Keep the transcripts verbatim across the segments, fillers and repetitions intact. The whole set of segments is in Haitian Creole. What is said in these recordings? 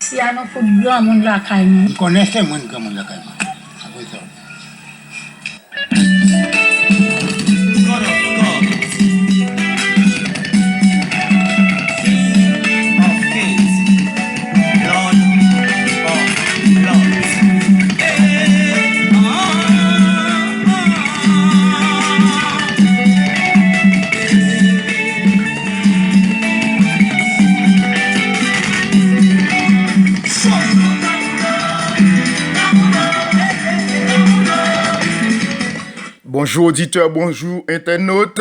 Isi a nou fout granmoun lakay nou. M konnen se mwen granmoun lakay mwen. Apre sa. Bonjou oditè, bonjou entènot.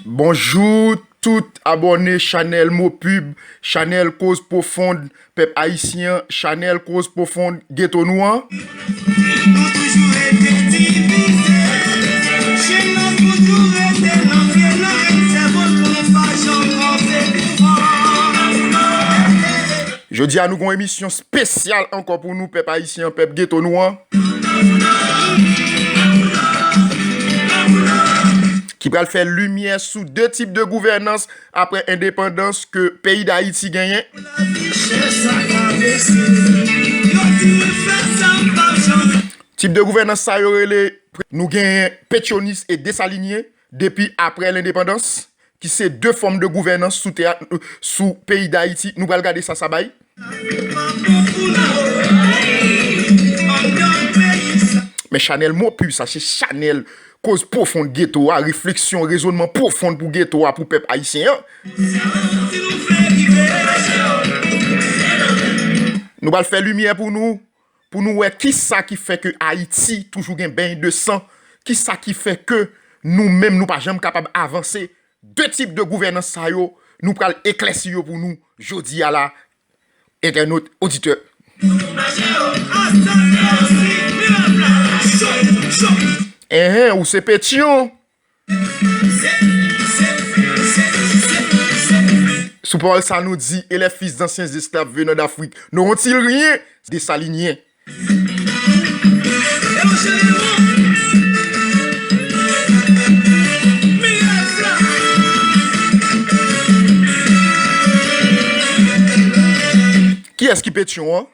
Bonjou tout abòne chanèl Mopub, chanèl Koz Pwofond, pèp ayisyen, chanèl Koz Pwofond geto nou an. Nou toujou rete divize, chen nou toujou rete nan fenanm, sèvo nou pa janm panse devan. Jodi a, nou gon emisyon espesyal ankò pou nou, pèp ayisyen, pèp geto nou an, ki pral fè limyè sou de tip de gouvènans apre endepandans ke peyi Dayiti genyen. Tip de gouvènans sa yo rele, nou genyen petyonis e desalinyen depi apre lendepandans, ki se de fòm de gouvènans sou teyat, sou peyi Dayiti. Nou pral gade sa sa bay. Men chanèl Mopub, sa se chanèl Koz Pwofond geto a, refleksyon, rezònman pwofon pou geto a, pou pèp ayisyen an. Nou pral fè limyè pou nou, pou nou wè kisa ki fè ke Ayiti toujou gen beny de san, kisa ki fè ke nou menm nou pa janm kapab avanse. De tip de gouvènans sa yo, nou pral eklèsi yo pou nou jodi a la, entènot, oditè. Enhen, ou se Petyon. Sou pawòl sa nou di, et les fils d'anciens esclaves venant d'Afrique n'auront-ils rien? Desalinyen. Kiyès ki Petyon an?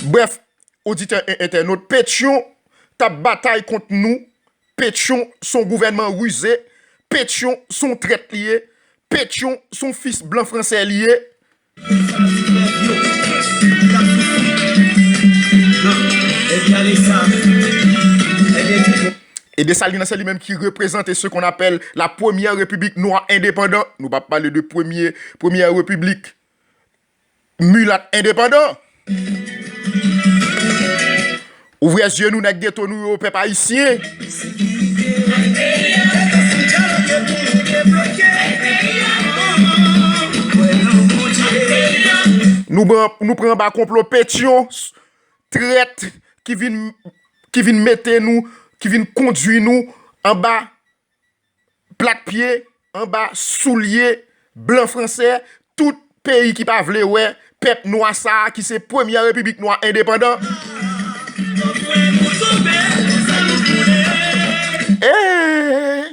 Brèf, oditè e entènot, Petyon t ap batay kont nou. Petyon s on gouvènman rize. Petyon s on trèt li ye. Petyon s on fis blan fransè li ye. E Desalin nan, se li menm ki reprezante ce qu'on appelle la première république noire indépendante. Nou p ap pale de premye, premyè repiblik milat endepandan. Ouvè zye nou, nèg geto nou yo, pèp ayisyen. Nou pran, nou pran anba konplo Petyon, trèt ki vin, ki vin mete nou, ki vin kondwi nou anba plat pye, anba soulye blan fransè, tout peyi ki pa vle wè pèp nwa sa a ki se premyè repiblik nwa endepandan. Eh!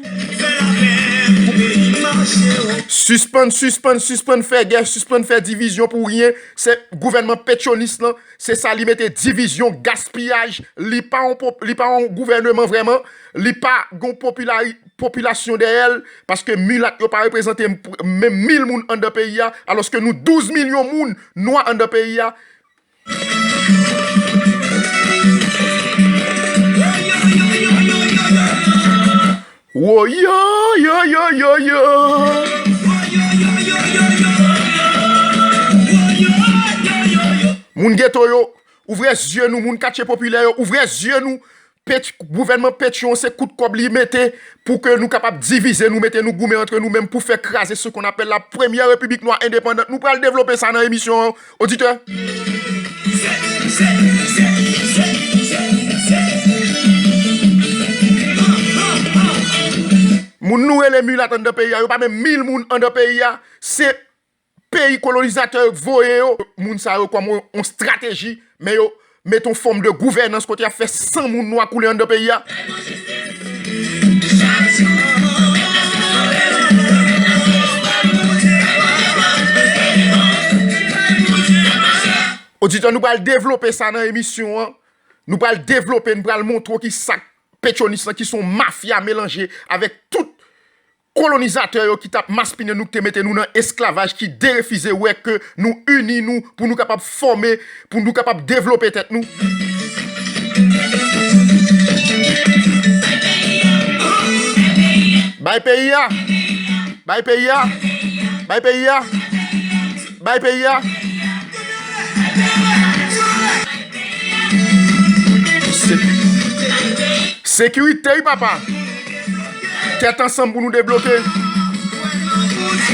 Sispann, sispann, sispann fè gè, sispann fè divizyon pou ryen. Se gouvènman petyonis lan, se sa li mete, divizyon, gaspiyaj. Li pa yon pop-, li pa yon gouvèneman vrèman. Li pa gon popilari-, popilasyon dèyè l, paske milat yo pa reprezante m-, menm mil moun anndan peyi a, alòske nou douz milyon moun nwa anndan peyi a. Woyo, yo, yo, yo, yo. Moun geto yo, ouvè zye nou, moun katye popilè yo, ouvè zye nou. Pet-, gouvènman Petyon se kout kòb li mete pou ke nou kapab divize nou, mete nou goumen antre nou menm pou fè kraze ce qu'on appelle la première république noire indépendante. Nou pral devlope sa nan emisyon an, oditè. Moun nou rele milat anndan peyi a, yo pa menm mil moun anndan peyi a, se peyi kolonizatè yo voye yo, moun sa yo kòm yon, yon estrateji, men yo mete yon fòm de gouvènans kote y ap fè san moun nwa koule anndan peyi a. Oditè, nou pral devlope sa nan emisyon an. Nou pral devlope, nou pral montre w ki sa k petyonis lan, ki se yon mafya melanje avèk tout kolonizatè yo ki t ap maspinen nou, ki te mete nou nan esklavaj, ki derefize wè ke nou ini nou pou nou kapab fòme, pou nou kapab devlope tèt nou. Bay peyi a! Bay peyi a! Bay peyi a! Bay peyi a! Se- Sekirite, wi, papa. Tèt ansanm pou nou debloke.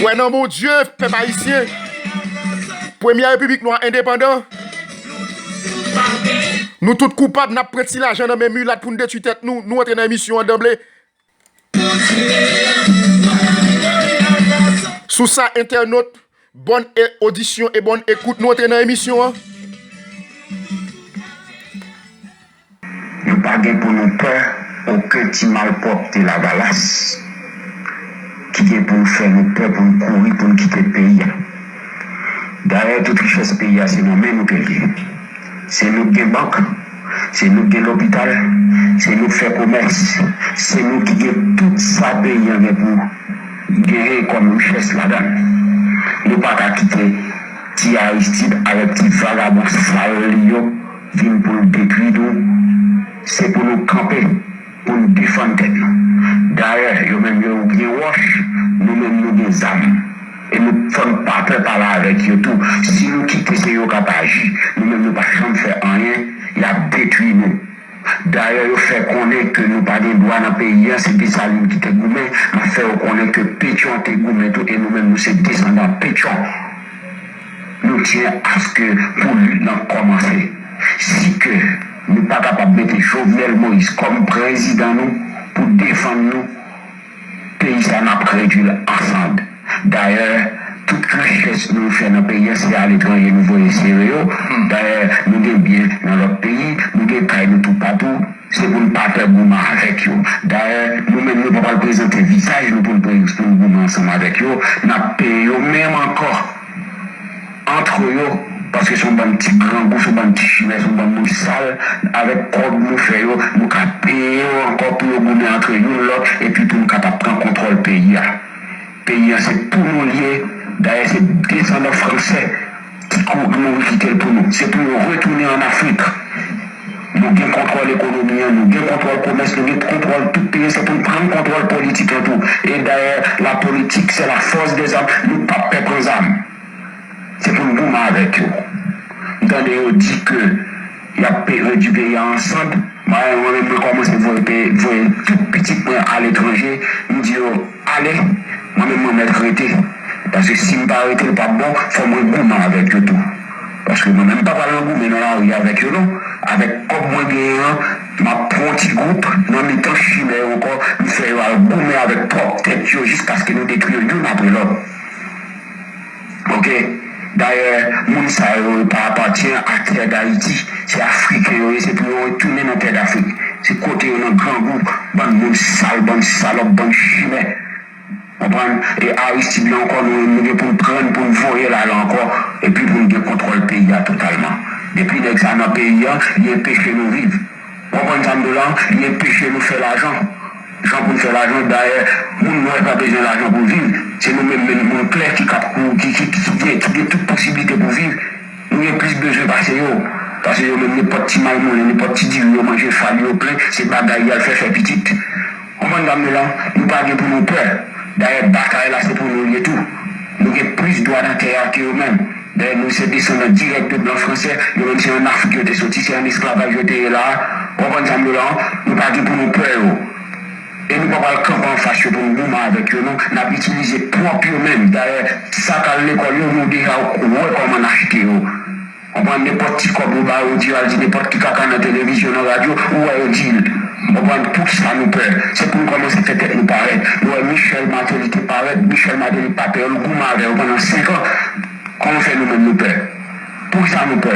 Kwè nan Bondye, pèp ayisyen. Premyè repiblik nwa endepandan. Nou tout koupab, n ap pran ti lajan nan men milat pou n detwi tèt nou. Nou antre nan emisyon an danble. Sou sa, entènot, bòn e- odisyon e bòn ekout, nou antre nan emisyon an. Nou pa gen pou nou pè okenn ti malpwòpte Lavalas ki gen pou l fè nou pè pou n kouri pou n kite peyi a. Dayè, tout richès peyi a se nan men nou ke l ye. Se nou k gen bank, se nou k gen lopital, se nou k fè komès, se nou ki gen tout sa peyi an gen pou genyen kòm richès ladan l. Nou pa ka kite ti Aristide avèk ti vagabon sal li yo vin pou l detwi nou. Se pou nou kanpe, pou n defann tèt nou. Dayè, yo menm yo gen wòch, nou menm nou gen zam. E nou fò n pa pè pale avèk yo tou. Si nou kite se yo k ap aji, nou menm nou pa janm fè anyen, y ap detwi nou. Dayè, yo fè konnen ke nou pa gen dwa nan peyi an, se Desalin ki te goumen, m ap fè yo konnen ke Petyon te goumen tou, e nou menm nou se desandan Petyon. Nou tyen aske pou lit lan kòmanse. Si ke nou pa kapab mete Jovenel Moïse kòm prezidan nou pou defann nou, peyi sa n ap redwi l an sann. Dayè, tout richès nou fè nan peyi a, se aletranje nou voye sere yo. Dayè, nou gen byen nan lòt peyi, nou gen kay nou toupatou. Se pou n pa pè goumen avèk yo. Dayè, nou menm nou pa pral prezante vizaj nou pou n pou n goumen ansanm avèk yo. N ap peye yo menm ankò. Antre yo, paske se yon bann ti grangou, se yon bann ti chimè, se yon bann moun sal, avèk kòb nou fè yo, nou ka peye yo ankò pou yo goumen antre youn lòt, epi pou nou kapab pran kontwòl peyi a. Peyi a se pou nou l ye, dayè se desandan fransè ki kou- mouri kite l pou nou. Se pou yo retounen ann Afrik. Nou gen kontwòl ekonomi an, nou gen kontwòl komès, nou gen kontwòl tout peyi an, se pou n pran kontwòl politik lan tou. E dayè, la politique, c'est la force des armes, nou p ap pè pran zam. Se pou n goumen avèk yo. M tande yo di ke y ap pe- redwi peyi a an sann. Mwen menm, mwen kòmanse voye pe- voye tout pitit mwen aletranje. M di yo, ale, mwen menm, mwen mèt rete. Paske si m pa rete, l p ap bon, fò mwen goumen avèk yo tou. Paske mwen menm, m pa pral nan goumen nan lari avèk yo, non. Avèk kòb mwen genyen an, m ap pran yon ti gwoup nan mitan chimè yo ankò, m fè yo al goumen avèk pwòp tèt yo jiskaske nou detwi yo youn apre lòt. Oke? Dayè, moun sa yo pa apatyen a tè Dayiti. Se Afriken yo ye, se pou yo retounen nan tè Dafrik. Se kote yo nan grangou, bann moun sal, bann salòp, bann chimè. Konprann? E Aristide la ankò, nou, nou gen pou n pran l, pou n voye l ale ankò, epi pou n gen kontwòl peyi a totalman. Depi nèg sa nan peyi a, li enpeche nou viv. Ou konprann sa m di w la? Li enpeche nou fè lajan. Jan pou n fè lajan, dayè, moun nwè pa bezwen lajan pou viv. Se nou menm, menm moun klè ki kab kou- ki, ki, ki, ki gen, ki gen tout posiblite pou viv. Nou gen plis bezwen pase yo. Paske yo menm, nenpòt ti malmoulen, nenpòt ti diri yo manje, fal yo plen, se bagay y al fè, fè pitit. Konprann sa m di w la? Nou pa gen pou nou pè. Dayè, batay la, se pou nou l ye tou. Nou gen plis dwa nan tè a ke yo menm. Dayè, nou se desandan dirèk de blan fransè, yo menm se ann Afrik yo te soti, se ann esklavaj yo te ye la a. Ou konprann sa m di w la? Nou pa gen pou nou pè yo. E nou pa pral kanpe anfas yo pou n goumen avèk yo, non. N ap itilize pwòp yo menm. Dayè, sa k al lekòl yo, nou deja wè kòman n achte yo. Konprann? Nenpòt ti kòb yo ba yo, di yo al di nenpòt ki kaka nan televizyon, nan radyo, ou wè yo di l. Konprann? Poukisa nou pè? Se pou n kòmanse fè tèt nou parèt. Nou wè Michel Martelly te parèt, Michel Martelly pa pè yo, l goumen avè yo pandan senk an. Kòman fè nou menm nou pè? Poukisa nou pè?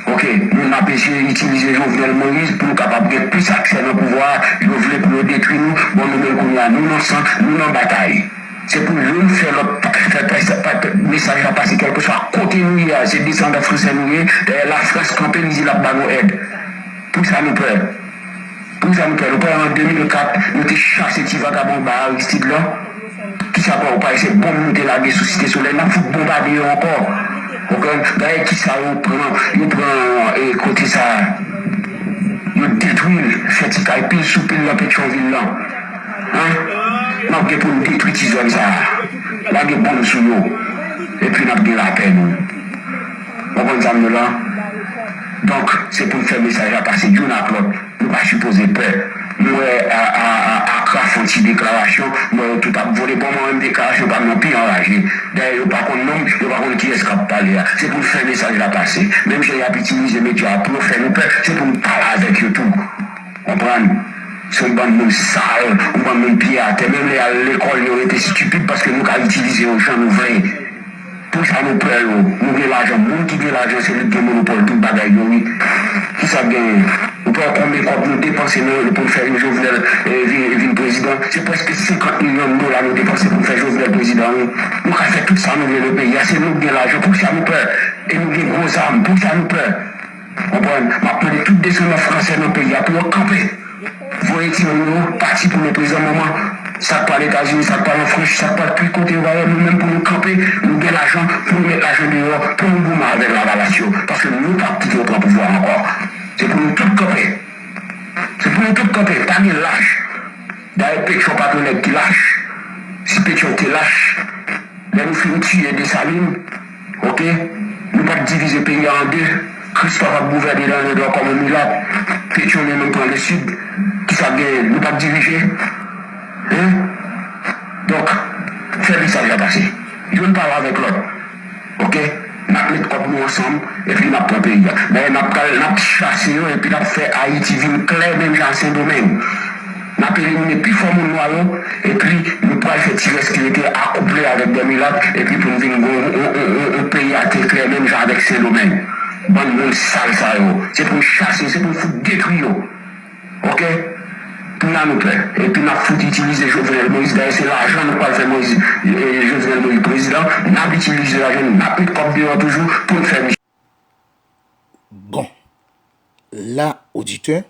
Oke, nou n ap eseye itilize Jovenel Moïse pou nou kapab gen plis aksè nan pouvwa a. Yo vle pou yo detwi nou. Bon, nou menm kounye a, nou nan san, nou nan batay. Se pou youn fè lòt pa- fè pa- pa- mesaj la pase, kèlkeswa kote nou ye a, se desandan fransè nou ye, dayè Lafrans kanpe, li di l ap ba nou èd. Pou sa nou pè? Pou sa nou pè? Nou pè an de mil kat, nou te chase ti vagabon ba Aristide la. Kisa pa ou pa se bonm nou te lage sou Site Solèy, n ap fout bonbade yo ankò. Ou konprann? Dayè kisa yo pran, yo pran e, kote sa, yo detwi l, fè ti kay pil sou pil nan Petyonvil lan. Hein? N ap gen pou n detwi ti zòn sa a. Lage bonm sou yo. Epi n ap gen lapè nou. Ou konprann sa m di w la? Donk, se pou n fè mesaj la pase youn ak lòt. Nou pa sipoze pè. M wè a, a, a, Akra fè yon ti deklarasyon, m wè yo tout ap vole. Bon, mwen menm deklarasyon pa m nan pi anraje. Dayè, yo pa konn non m, yo pa konn kiyès k ap pale a. Se pou n fè mesaj la pase. Menm jan y ap itilize medya a pou yo fè nou pè, se pou n pale avèk yo tou. Konprann? Se yon bann moun sal, yon bann moun pye atè. Menm lè y al lekòl, yo rete estipid paske nou ka itilize yo jan nou vle. Pou sa nou pè yo. Nou gen lajan. Moun ki gen lajan, se li ki gen monopòl tout bagay yo, wi. Kisa k genyen? Ou pè konbyen kòb nou depanse nan, pou n fè Jovenel, eh, vin, vin prezidan? Se prèske senkant milyon dola nou depanse pou n fè Jovenel prezidan, wi. Nou ka fè tout sa nou vle nan peyi a. Se nou ki gen lajan. Pou sa nou pè. E nou gen gwo zam. Pou sa nou pè. Konprann? M ap mande tout desandan fransè nan peyi a pou yo kanpe. Voye timoun yo pati pou le prezan moman. Sa k pral Etazini, sa k pral an Frans, sa k pral tout kote yo va ye, nou menm pou nou kanpe, nou gen lajan, pou nou met lajan deyò, pou nou goumen avèk lavalas yo. Paske nou p ap kite yo pran pouvwa ankò. Se pou nou tout kanpe. Se pou nou tout kanpe, pa gen lach. Dayè, Petyon pa t yon nèg ki lach. Si Petyon te lach, lè nou fin tiye Desalin, oke, nou pa t divize peyi a an de. Kristòf ap gouvène nan Nòdwè kòm yon milat. Petyon li menm pran Lesid. Kisa k genyen? Nou pa t divize. Hein? Donk, fè mesaj la pase. Youn pale avèk lòt. Oke? N ap met kòb nou ansanm, epi n ap pran peyi a. Dayè, n ap pral, n ap chase yo, epi n ap fè Ayiti vin klè menm jan a Sendomeng. N ap elimine pi fò moun nwa yo, epi nou pral fè ti rès ki rete akouple avèk dè milat, epi pou n vin gon yon, yon, yon, yon peyi a te klè menm jan avèk Sendomeng. Bann moun sal sa yo. Se pou n chase yo, se pou n fout detwi yo. Oke? Pou n a nou pè. Epi n ap fout itilize Jovenel Moïse. Dayè, se lajan nou pral fè Moïse, eh, Jovenel Moïse prezidan. N ap itilize lajan, n ap met kòb deyò toujou pou n fè misye. Bon, la, oditè,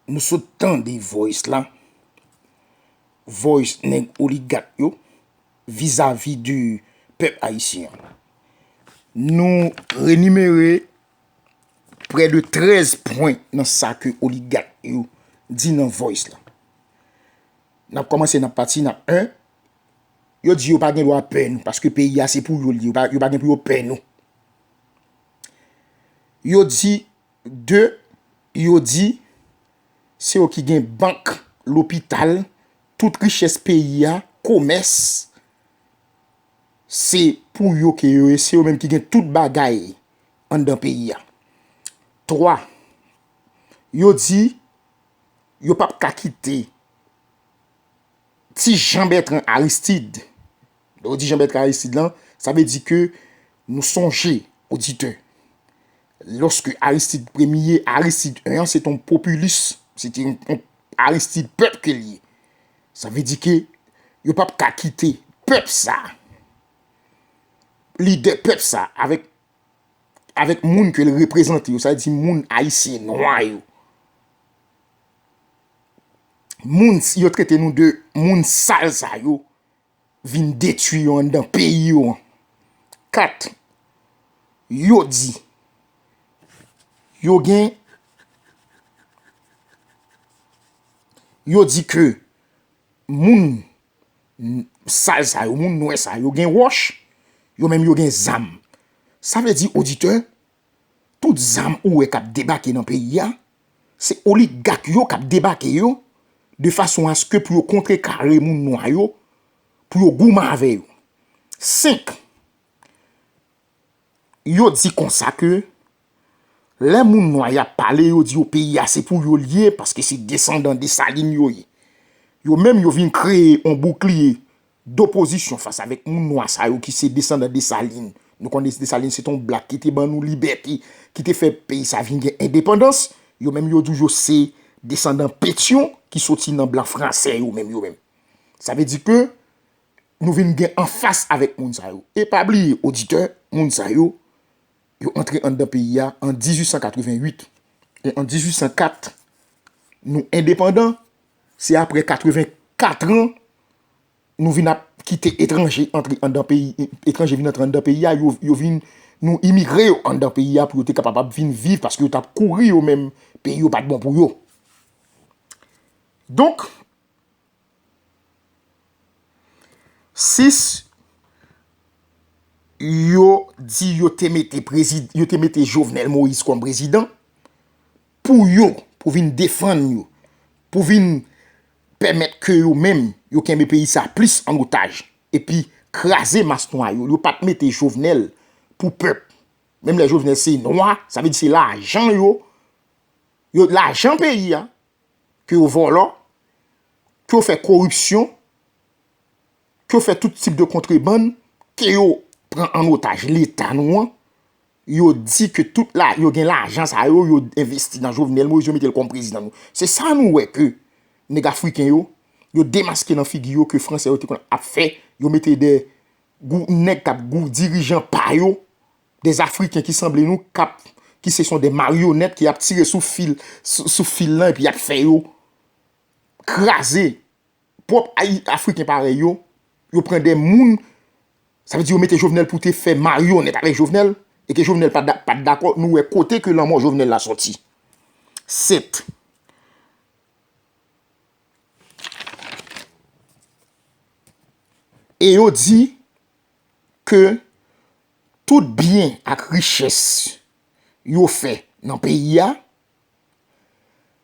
nou sot tande voice la, voice nèg oligak yo, vizavi de pèp ayisyen an. Nou renimere prè de trèz pwen nan sa ke oligak yo di nan voice la. N ap kòmanse, n ap pati, n ap en. Yo di yo pa gen dwa pè nou, paske peyi a se pou yo l ye, yo pa, yo pa gen pou yo pè nou. Yo di, de, yo di, se yo ki gen bank, lopital, tout richès peyi a, komès, se pou yo ke yo ye, se yo menm ki gen tout bagay anndan peyi a. Twa, yo di, yo p ap ka kite Ti Jan Bètran Aristid. Lè yo di Jan Bètran Aristid lan, sa vle di ke nou sonje, oditè, lòske Aristid premye, Aristid en an, se t on popilis, se te yon, yon Aristid pèp ke l ye. Sa vle di ke yo p ap ka kite pèp sa, lidè pèp sa, avèk, avèk moun ke l reprezante yo, sa vle di moun ayisyen nwa yo. Moun, yo trete nou de moun sal sa yo, vin detwi yo anndan peyi yo an. Kat, yo di, yo gen, yo di ke moun sal sa yo, moun nwè sa yo gen wòch, yo menm yo gen zam. Sa vle di, oditè, tout zam ou wè k ap debake nan peyi a, se oligak yo k ap debake yo, de fason aske pou yo kontrekare moun nwa yo, pou yo goumen avè yo. Senk, yo di konsa ke lè moun nwa y ap pale, yo di yo peyi a se pou yo l ye, paske se desandan Desalin yo ye. Yo menm yo vin kreye yon boukliye dopozisyon fas avèk moun nwa sa yo ki se desandan Desalin. Nou konnen Desalin se t on blak ki te ban nou libète, ki te fè peyi sa vin gen endepandans. Yo menm yo di yo se desandan Petyon ki soti nan blan fransè yo menm, yo menm. Sa vle di ke nou vin gen anfas avèk moun sa yo. E pa bliye, oditè, moun sa yo, yo antre anndan peyi a an dizuit san katrevennuit. E an dizuit san kat, nou endepandan. Se apre katrevenkat an, nou vin ap kite etranje antre anndan peyi, etranje vin antre anndan peyi a, yo, yo vin, nou imigre yo anndan peyi a pou yo te kapab ap vin viv, paske yo t ap kouri yo menm, peyi yo pa t bon pou yo. Donk, sis, yo di yo te mete prezid-, yo te mete Jovenel Moïse kòm prezidan pou yo, pou vin defann yo, pou vin pèmèt ke yo menm, yo kenbe peyi sa plis an otaj, epi kraze mas nwa yo. Yo pa t mete Jovenel pou pèp. Menm lè Jovenel se nwa, sa vle di se lajan yo, yo, lajan peyi a, ke yo vòlò, ke yo fè koripsyon, ke yo fè tout tip de kontrebann, ke yo pran an otaj Leta nou an, yo di ke tout la, yo gen lajan sa yo, yo envesti nan Jovenel Moïse, yo mete l kòm prezidan nou. Se sa nou wè ke nèg afriken yo, yo demaske nan figi yo ke fransè yo te konn ap fè, yo mete de gou, nèg k ap gou dirijan pa yo, des Afriken ki sanble nou, k ap, ki se son de maryonèt ki ap tire sou fil, sou, sou fil lan epi y ap fè yo kraze. Pwòp Ayi-, Afriken parèy yo, yo pran de moun, sa vle di yo mete Jovenel pou te fè maryonèt avèk Jovenel, e ke Jovenel pa t da-, pa t dakò, nou wè kote ke lanmò Jovenel la sòti. Sèt. E yo di ke tout byen ak richès yo fè nan peyi a,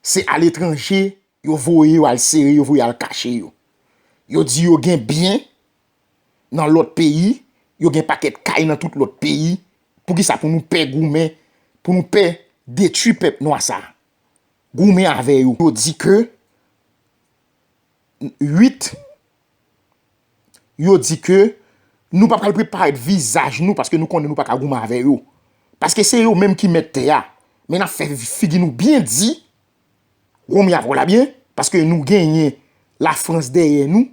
se aletranje yo voye yo al sere, yo voye al kache yo. Yo di yo gen byen nan lòt peyi, yo gen pakèt kay nan tout lòt peyi. Poukisa pou nou pè goumen, pou nou pè detwi pèp nwa sa? Goumen avè yo. Yo di ke, uit, yo di ke nou pa pral preparèt vizaj nou paske nou konnen nou pa ka goumen avè yo. Paske se yo menm ki mèt tè a. Men n ap fè figi nou byen di, goumen avè w la byen, paske nou genyen Lafrans dèyè nou,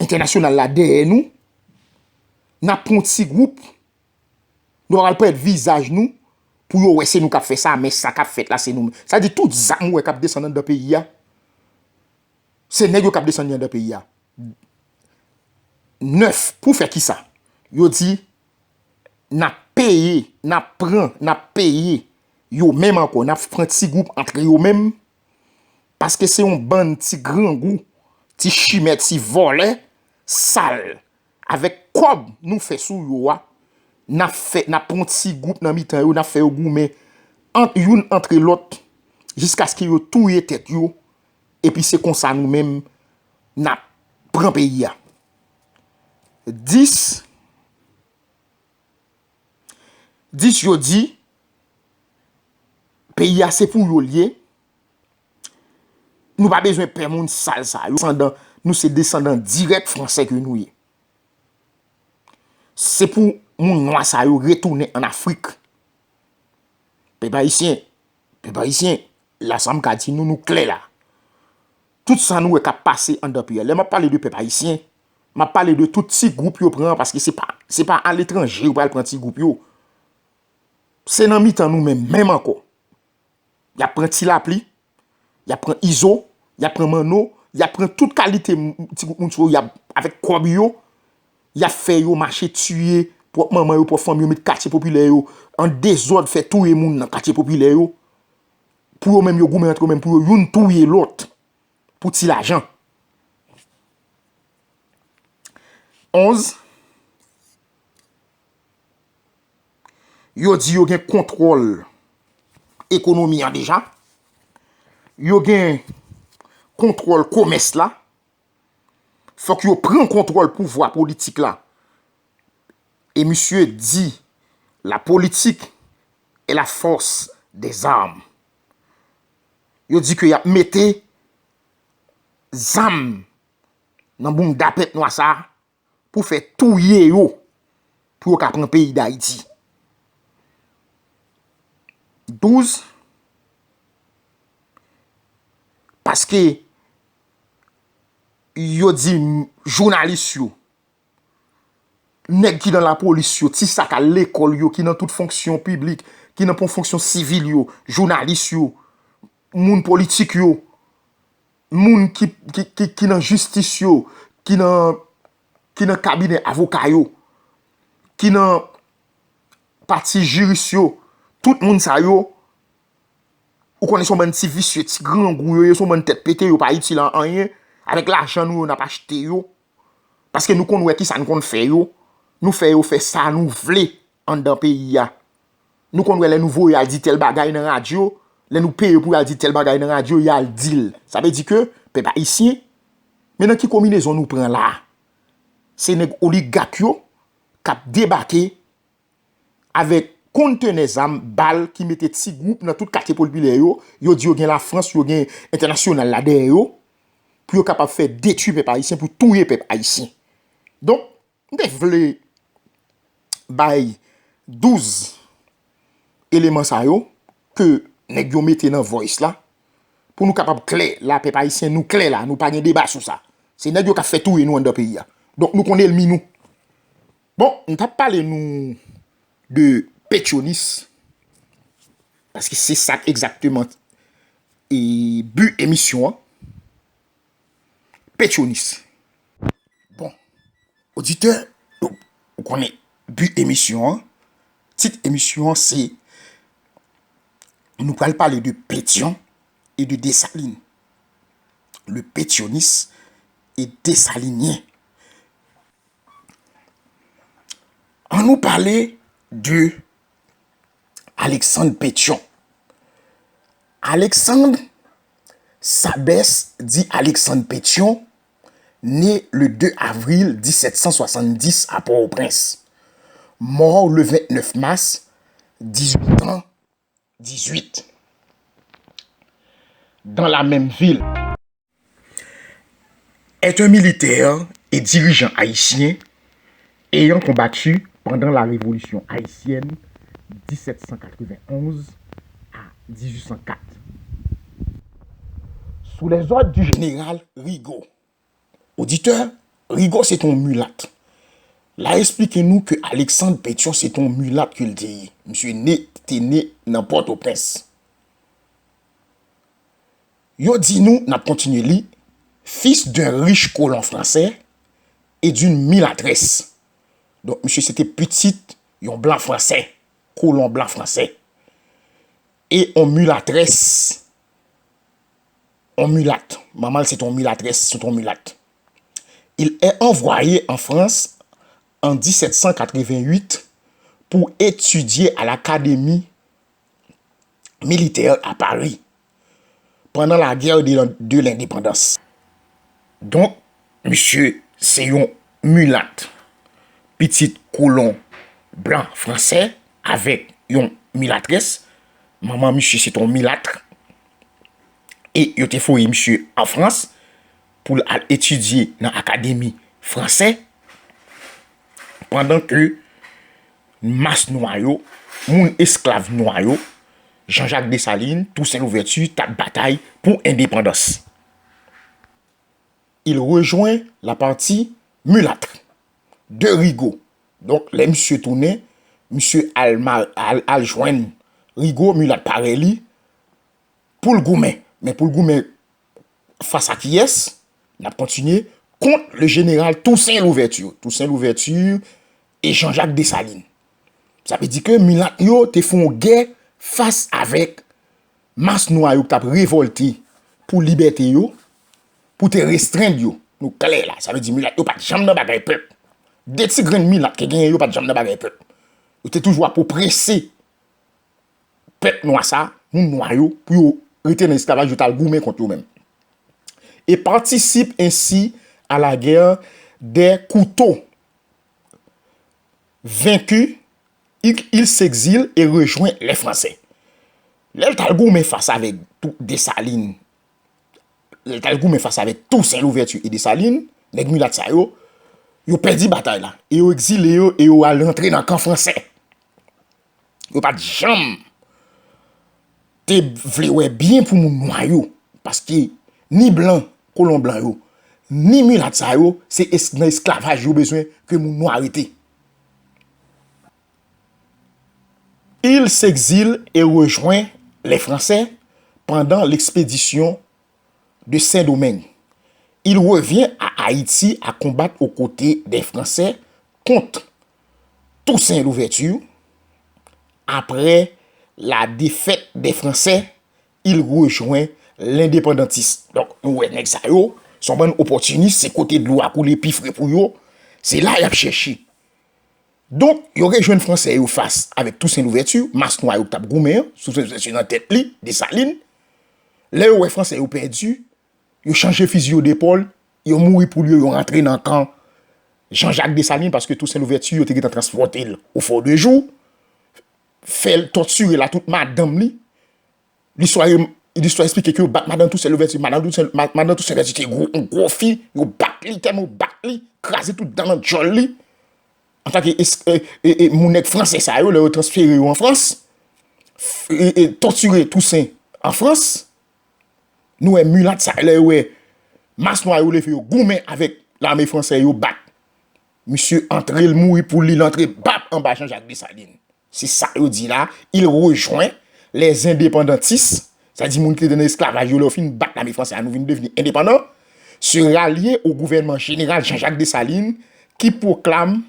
entènasyonal la dèyè nou. N ap pran yon ti gwoup, nou pa pral parèt vizaj nou pou yo wè se nou k ap fè sa, men sa k ap fèt la se nou menm. Sa di tout zam ou wè k ap desann anndan peyi a, se nèg yo k ap desann li anndan peyi a. Nèf, pou fè kisa? Yo di, n ap peye, n ap pran, n ap peye yo menm ankò, n ap pran ti gwoup antre yo menm, paske se yon bann ti grangou, ti chimè, ti vòlè, sal, avèk kòb nou fè sou yo a, n ap fè, n ap pran yon ti gwoup nan mitan yo, n ap fè yo goumen ant youn antre lòt, jiskaske yo touye tèt yo, epi se konsa nou menm n ap pran peyi a. Dis, dis yo di, peyi a se pou yo l ye, nou pa bezwen pè moun sal sa yo. Desandan, nou se desandan dirèk fransè ke nou ye. Se pou moun nwa sa yo retounen ann Afrik. Pèp ayisyen, pèp ayisyen, la sa m ka di nou, nou klè la. Tout sa nou wè k ap pase anndan peyi a. Lè m ap pale de pèp ayisyen, m ap pale de tout ti gwoup yo pran an, paske se pa, se pa aletranje yo pral pran ti gwoup yo. Se nan mitan nou menm, menm ankò. Y ap pran Ti Lapli, y ap pran Izo, y ap pran Manno, y ap pran tout kalite m-, ti gwoup moun sa yo, y ap, avèk kòb yo, y ap fè yo mache tiye pwòp manman yo, pwòp fanmi yo, met katye popilè yo an dezòd, fè touye moun nan katye popilè yo. Pou yo menm, yo goumen antre yo menm, pou yo youn touye lòt pou ti lajan. Onz, yo di yo gen kontwòl ekonomi an deja. Yo gen kontwòl komès la. Fòk yo pran kontwòl pouvwa politik la. E misye di, la politique est la force des armes. Yo di ke y ap mete zam nan bounda pèp nwa sa a pou fè touye yo, pou yo ka pran peyi Dayiti. Douz, paske yo di jounalis yo, nèg ki nan lapolis yo, ti sa k al lekòl yo, ki nan tout fonksyon piblik, ki nan pon fonksyon sivil yo, jounalis yo, moun politik yo, moun ki, ki, ki, ki nan jistis yo, ki nan, ki nan kabinè avoka yo, ki nan pati jiris yo, tout moun sa yo, ou konnen se yon bann ti visye, ti grangou yo ye, se yon bann tèt pete, yo pa itil a anyen. Avèk lajan nou yo, n ap achte yo. Paske nou konn wè kisa n konn fè yo. Nou fè yo fè sa nou vle anndan peyi a. Nou konn wè lè nou voye al di tèl bagay nan radyo, lè nou peye pou y al di tèl bagay nan radyo, y al di l. Sa vle di ke pèp ayisyen, men nan ki konbinezon nou pran la a? Se nèg oligak yo k ap debake avèk kontenè zam, bal ki mete ti gwoup nan tout katye popilè yo, yo di yo gen Lafrans, yo gen entènasyonal la dèyè yo, pou yo kapab fè detwi pèp ayisyen, pou touye pèp ayisyen. Donk, m te vle bay douz eleman sa yo ke nèg yo mete nan voice la, pou nou kapab klè la, pèp ayisyen, nou klè la, nou pa gen deba sou sa. Se nèg yo k ap fè touye nou anndan peyi a. Donk, nou konn ènmi nou. Bon, m t ap pale nou de petyonis, paske se sa egzakteman e bi emisyon an. Petyonis. Bon, oditè, ou, ou konnen bi emisyon an, tit emisyon an se, nou pral pale de Pétion et de Dessalines. Le pétioniste et dessalinien. Ann nou pale de Alexandre Pétion. Alexandre Sabès, dit Alexandre Pétion, né le deux avril dix-sept cent soixante-dix à Port-au-Prince, mort le vingt-neuf mars, dix-huit ans, dix-huit, dans la même ville. Est un militaire et dirigeant haïtien ayant combattu pendant la Révolution haïtienne dix-sept cent quatre-vingt-onze à dix-huit cent quatre, sous les ordres du général Rigaud. Oditè, Rigaud se t on milat. L a esplike nou ke Alexandre Pétion se t on milat ke l te ye. Misye ne, te ne nan Pòtoprens. Yo di nou, n ap kontinye li, fils d'un riche colon français et d'une mulâtresse. Donk, misye se te pitit yon blan fransè, kolon blan fransè, e yon milatrès, yon milat. Manman l se te yon milatrès, se te yon milat. Il est envoyé en France en dix-sept cent quatre-vingt-huit pour étudier à l'Académie militaire à Paris pendant la guerre de, de l'indépendance. Donk, misye se yon milat, pitit kolon blan fransè avèk yon milatrès. Manman misye se te yon milat. E yo te voye misye an Frans pou l al etidye nan akademi fransè, pandan ke mas nwa yo, moun esklav nwa yo, Jean-Jacques Dessalines, Toussaint Louverture, t ap batay pou endepandans. Il rejoint la partie mulâtre de Rigaud. Donk, lè misye tounen, misye al, ma- al, al jwenn Rigaud, milat parèy li, pou l goumen. Men pou l goumen fas a kiyès? N ap kontinye, kont le général Toussaint Louverture. Toussaint Louverture e Jean-Jacques Dessalines. Sa vle di ke milat yo te fè yon gè fas avèk mas nwa yo ki t ap revòlte pou libète yo, pou te restrenn yo. Nou klè la, sa vle di milat yo pa t janm nan bagay pèp. De ti grenn milat ki genyen yo pa t janm nan bagay pèp. Yo te toujou ap oprese pèp nwa sa, moun nwa yo, pou yo rete nan esklavaj, yo t al goumen kont yo menm. Et participe ainsi à la guerre des couteaux. Vaincu, il, il s'exile et rejoint les Français. Lè l t al goumen fas avèk tou Desalin, lè l t al goumen fas avèk Toussaint Louverture e Desalin, nèg milat sa yo, yo pèdi batay la. E yo egzile yo, e yo al rantre nan kan fransè. Yo pa t janm te vle wè byen pou moun nwa yo. Paske ni blan, kolon blan yo, ni milat sa yo, se es- nan esklavaj yo bezwen ke moun nwa rete. Il s'exile et rejoint les Français pendant l'expédition de Saint-Domingue. Il revient à Haïti à combattre aux côtés des Français contre Toussaint Louverture. Après la défaite des Français, il rejoint l'indépendantiste. Donk, nou wè nèg sa yo, se yon bann opòtinis, se kote dlo a koule pi fre pou yo, se la y ap chèche. Donk, yo rejwenn Fransè yo fas avèk Toussaint Louverture, mas nwa yo k t ap goumen an, Toussaint Louverture nan tèt li, Desalin. Lè yo wè Fransè yo pèdi, yo chanje fizi yo depòl, yo mouri pou li yo, yo rantre nan kan Jean-Jacques Dessalines, paske Toussaint Louverture, yo te gentan transpòte l o Fort de Joux, fè l tòtire l a tout madanm li. Listwa, listwa eksplike ke yo bat madanm Toussaint Louverture, madanm Toussaint, ma-, madanm Toussaint Louverture te gwo, yon gwo fi, yo bat li, tèlman yo bat li, kraze tout dan nan djòl li. Antanke es-, e, e, e, moun nèg fransè sa yo, lè yo transfere yo an Frans, f-, e, e, tòtire Toussaint an Frans, nou wè milat sa, lè yo wè mas nwa yo leve, yo goumen avèk lame fransè, yo bat. Misye antre, l mouri pou li, l antre bap anba Jean-Jacques Dessalines. Se sa yo di la, il rejoint les indépendantistes, sa di moun ki te nan esklavaj yo, lè yo fin bat lame fransè a, nou vin devni endepandan, se rallier au gouvernement général Jean-Jacques Dessalines qui proclame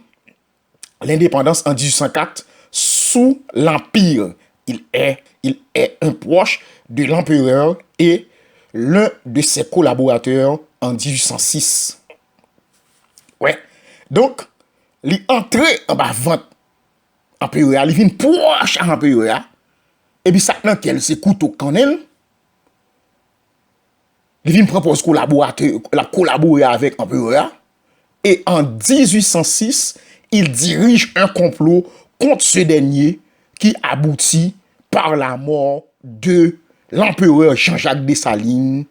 l'indépendance en dix-huit cent quatre sous l'Empire. Il est, il est un proche de l'empereur et l'un de ses collaborateurs en dix-huit cent six. Wè. Donk, li antre anba vant anperè a, li vin pwòch a anperè a, epi sa k nan kè l se kouto k kannen l, li vin pran pòz kolaboratè, l ap kolabore avèk anperè a, et en dix-huit cent six, il dirige un complot contre ce dernier qui aboutit par la mort de l'empereur Jean-Jacques Dessalines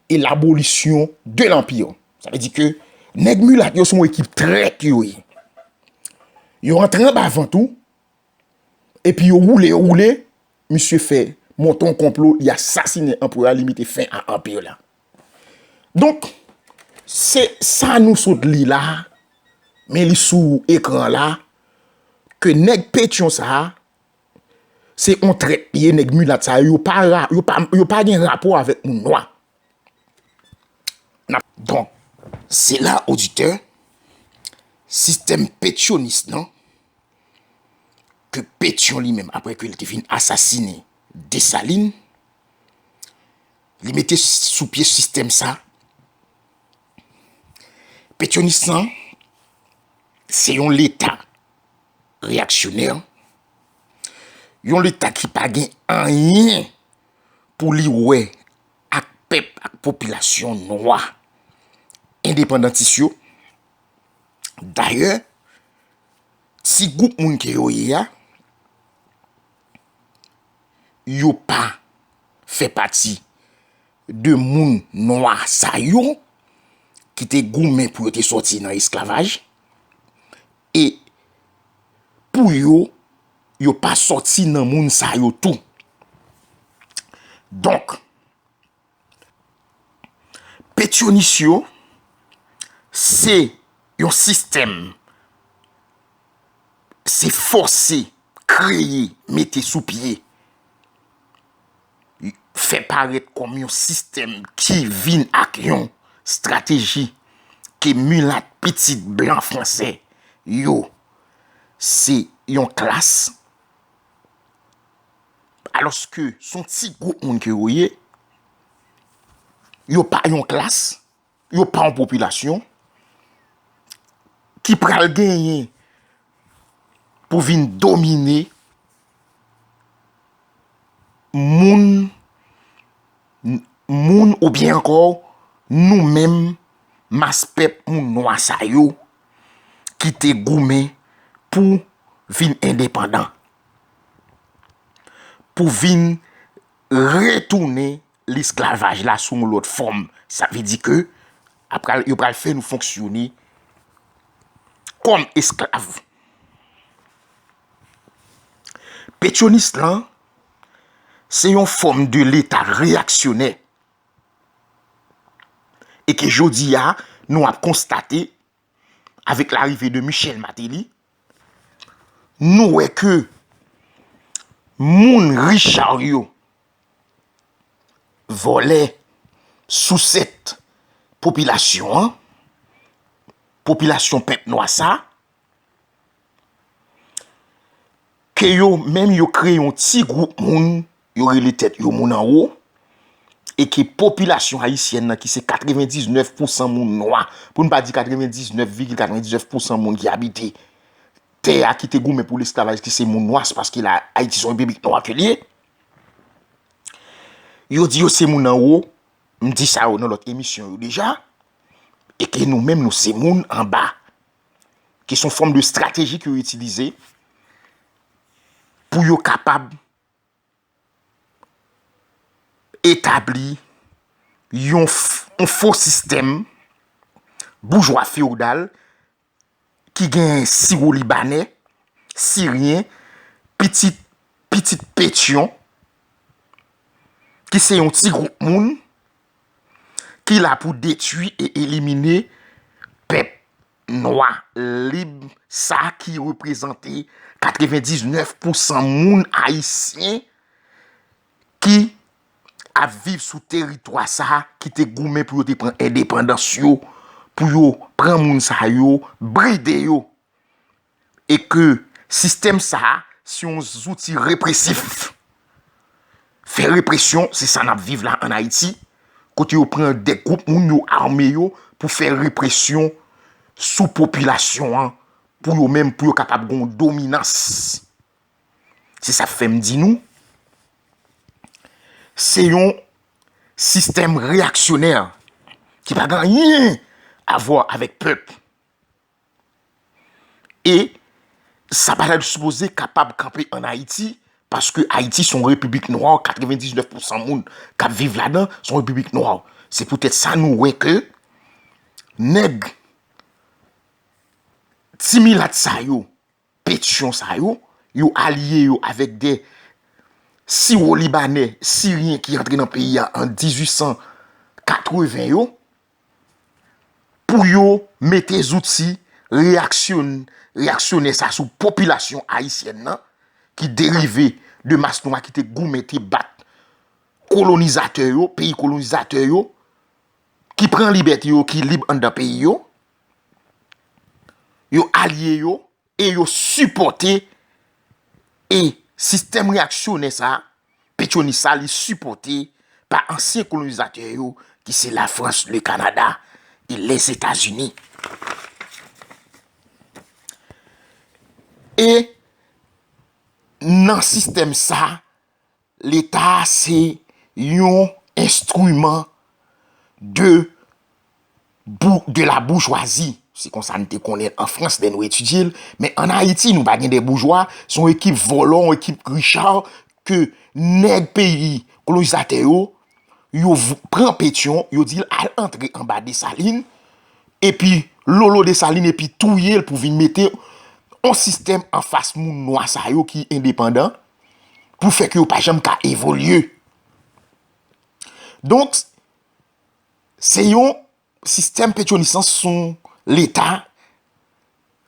et l'abolition de l'Empire. Sa vle di ke nèg milat yo se yon ekip trèt yo ye. Yo antre anba vant ou, epi yo woule, yo woule, misye fè monte yon konplo, li asasinen anperè a, li mete fen a anpè la. Donk, se sa nou sot li la, men li sou ekran la, ke nèg Petyon sa a, se yon trèt li ye, nèg milat sa yo, yo pa ra-, yo pa, yo pa gen rapò avèk moun nwa. N ap, donk, se la, oditè, sistèm petyonis lan, ke Petyon li menm, apre ke li te fin asasinen Desalin, li mete sou pye sistèm sa. Petyonis lan, se yon leta reyaksyonè, yon leta ki pa gen anyen pou li wè ak pèp, ak popilasyon nwa endepandantis yo. Dayè, ti gwoup moun ke yo ye a, yo pa fè pati de moun nwa sa yo ki te goumen pou yo te sòti nan esklavaj. E pou yo, yo pa sòti nan moun sa yo tou. Donk, petyonis yo, se yon sistèm, se fòse, kreye, mete sou pye, fè parèt kòm yon sistèm ki vin ak yon estrateji ke milat pitit blan fransè yo, se yon klas, alòske se yon ti gwoup moun ke yo ye, yo pa yon klas, yo pa yon popilasyon ki pral genyen pou vin domine moun, moun oubyen ankò nou menm mas pèp moun nwa sa yo ki te goumen pou vin endepandan, pou vin retounen lesklavaj la sou yon lòt fòm. Sa vle di ke apral, yo pral fè nou fonksyone kòm esklav. Petyonis lan, se yon fòm de leta reyaksyonè. E ke jodi a, nou ap konstate, avèk larive de Michel Martelly, nou wè ke Moun Richard yo, vòlè, sousèt popilasyon an, popilasyon pèp nwa sa, ke yo menm yo kreye yon ti gwoup moun, yo rele tèt yo moun anwo, e ke popilasyon ayisyèn nan, ki se katrevendiznèf pousan moun nwa, pou n pa di katrevendiznèf vigil katrevendiznèf pousan moun ki abite tè a, ki te goumen pou lesklavaj, ki se moun nwa, se paske la, Ayiti se yon repiblik nwa ke li ye. Yo di yo se moun anwo, m di sa yo nan lòt emisyon yo deja, e ke nou menm nou se moun anba. Ki se yon fòm de estrateji ke yo itilize pou yo kapab etabli yon, f- yon fo sistèm boujwa fewdal ki gen siwo libanè, siryen, pitit, pitit petyon, ki se yon ti gwoup moun ki la pou detwi e elimine pèp nwa lib sa ki reprezante katrevendiznèf pousan moun ayisyen ki ap viv sou teritwa sa ki te goumen pou yo te pran endepandans yo, pou yo pran moun sa yo, bride yo. E ke sistèm sa se yon zouti represif. Fè represyon, se sa n ap viv la ann Ayiti, kote yo pran de gwoup moun, yo ame yo pou fè represyon sou popilasyon an, pou yo menm, pou yo kapab gen yon dominans. Se sa k fè m di nou, se yon sistèm reyaksyonè ki pa gen anyen a vwa avèk pèp. E sa pa ta sipoze kapab kanpe ann Ayiti, paske Ayiti se yon repiblik nwa, katrevendiznèf pousan moun k ap viv ladan se yon repiblik nwa. Se poutèt sa nou wè ke nèg ti milat sa yo, petyon sa yo, yo alye yo avèk de siwo libanè, siryen ki antre nan peyi a an dizuit san katreven yo, pou yo mete zouti reyaksyon, reyaksyonè sa sou popilasyon ayisyèn nan, ki derive de mas nwa ki te goumen, te bat kolonizatè yo, peyi kolonizatè yo, ki pran libète yo, ki lib anndan peyi yo, yo alye yo e yo sipòte, e sistèm reyaksyonè sa, petyonis sa, li sipòte pa ansyen kolonizatè yo, ki se Lafrans, le Kanada e Lèzetazini. E nan sistèm sa, Leta se yon enstriman de bou- de la boujwazi. Se konsa n te konnen l an Frans lè nou etidye l. Men ann Ayiti, nou pa gen de boujwa. Se yon ekip vòlò, yon ekip richard ke nèg peyi kolonizatè yo, yo v- pran petyon, yo di l al antre anba Desalin, epi lolo Desalin, epi touye l pou vin mete yon sistèm anfas moun nwa sa yo ki endepandan, pou fè ke yo pa janm ka evolye. Donk, se yon sistèm petyonis lan, se yon leta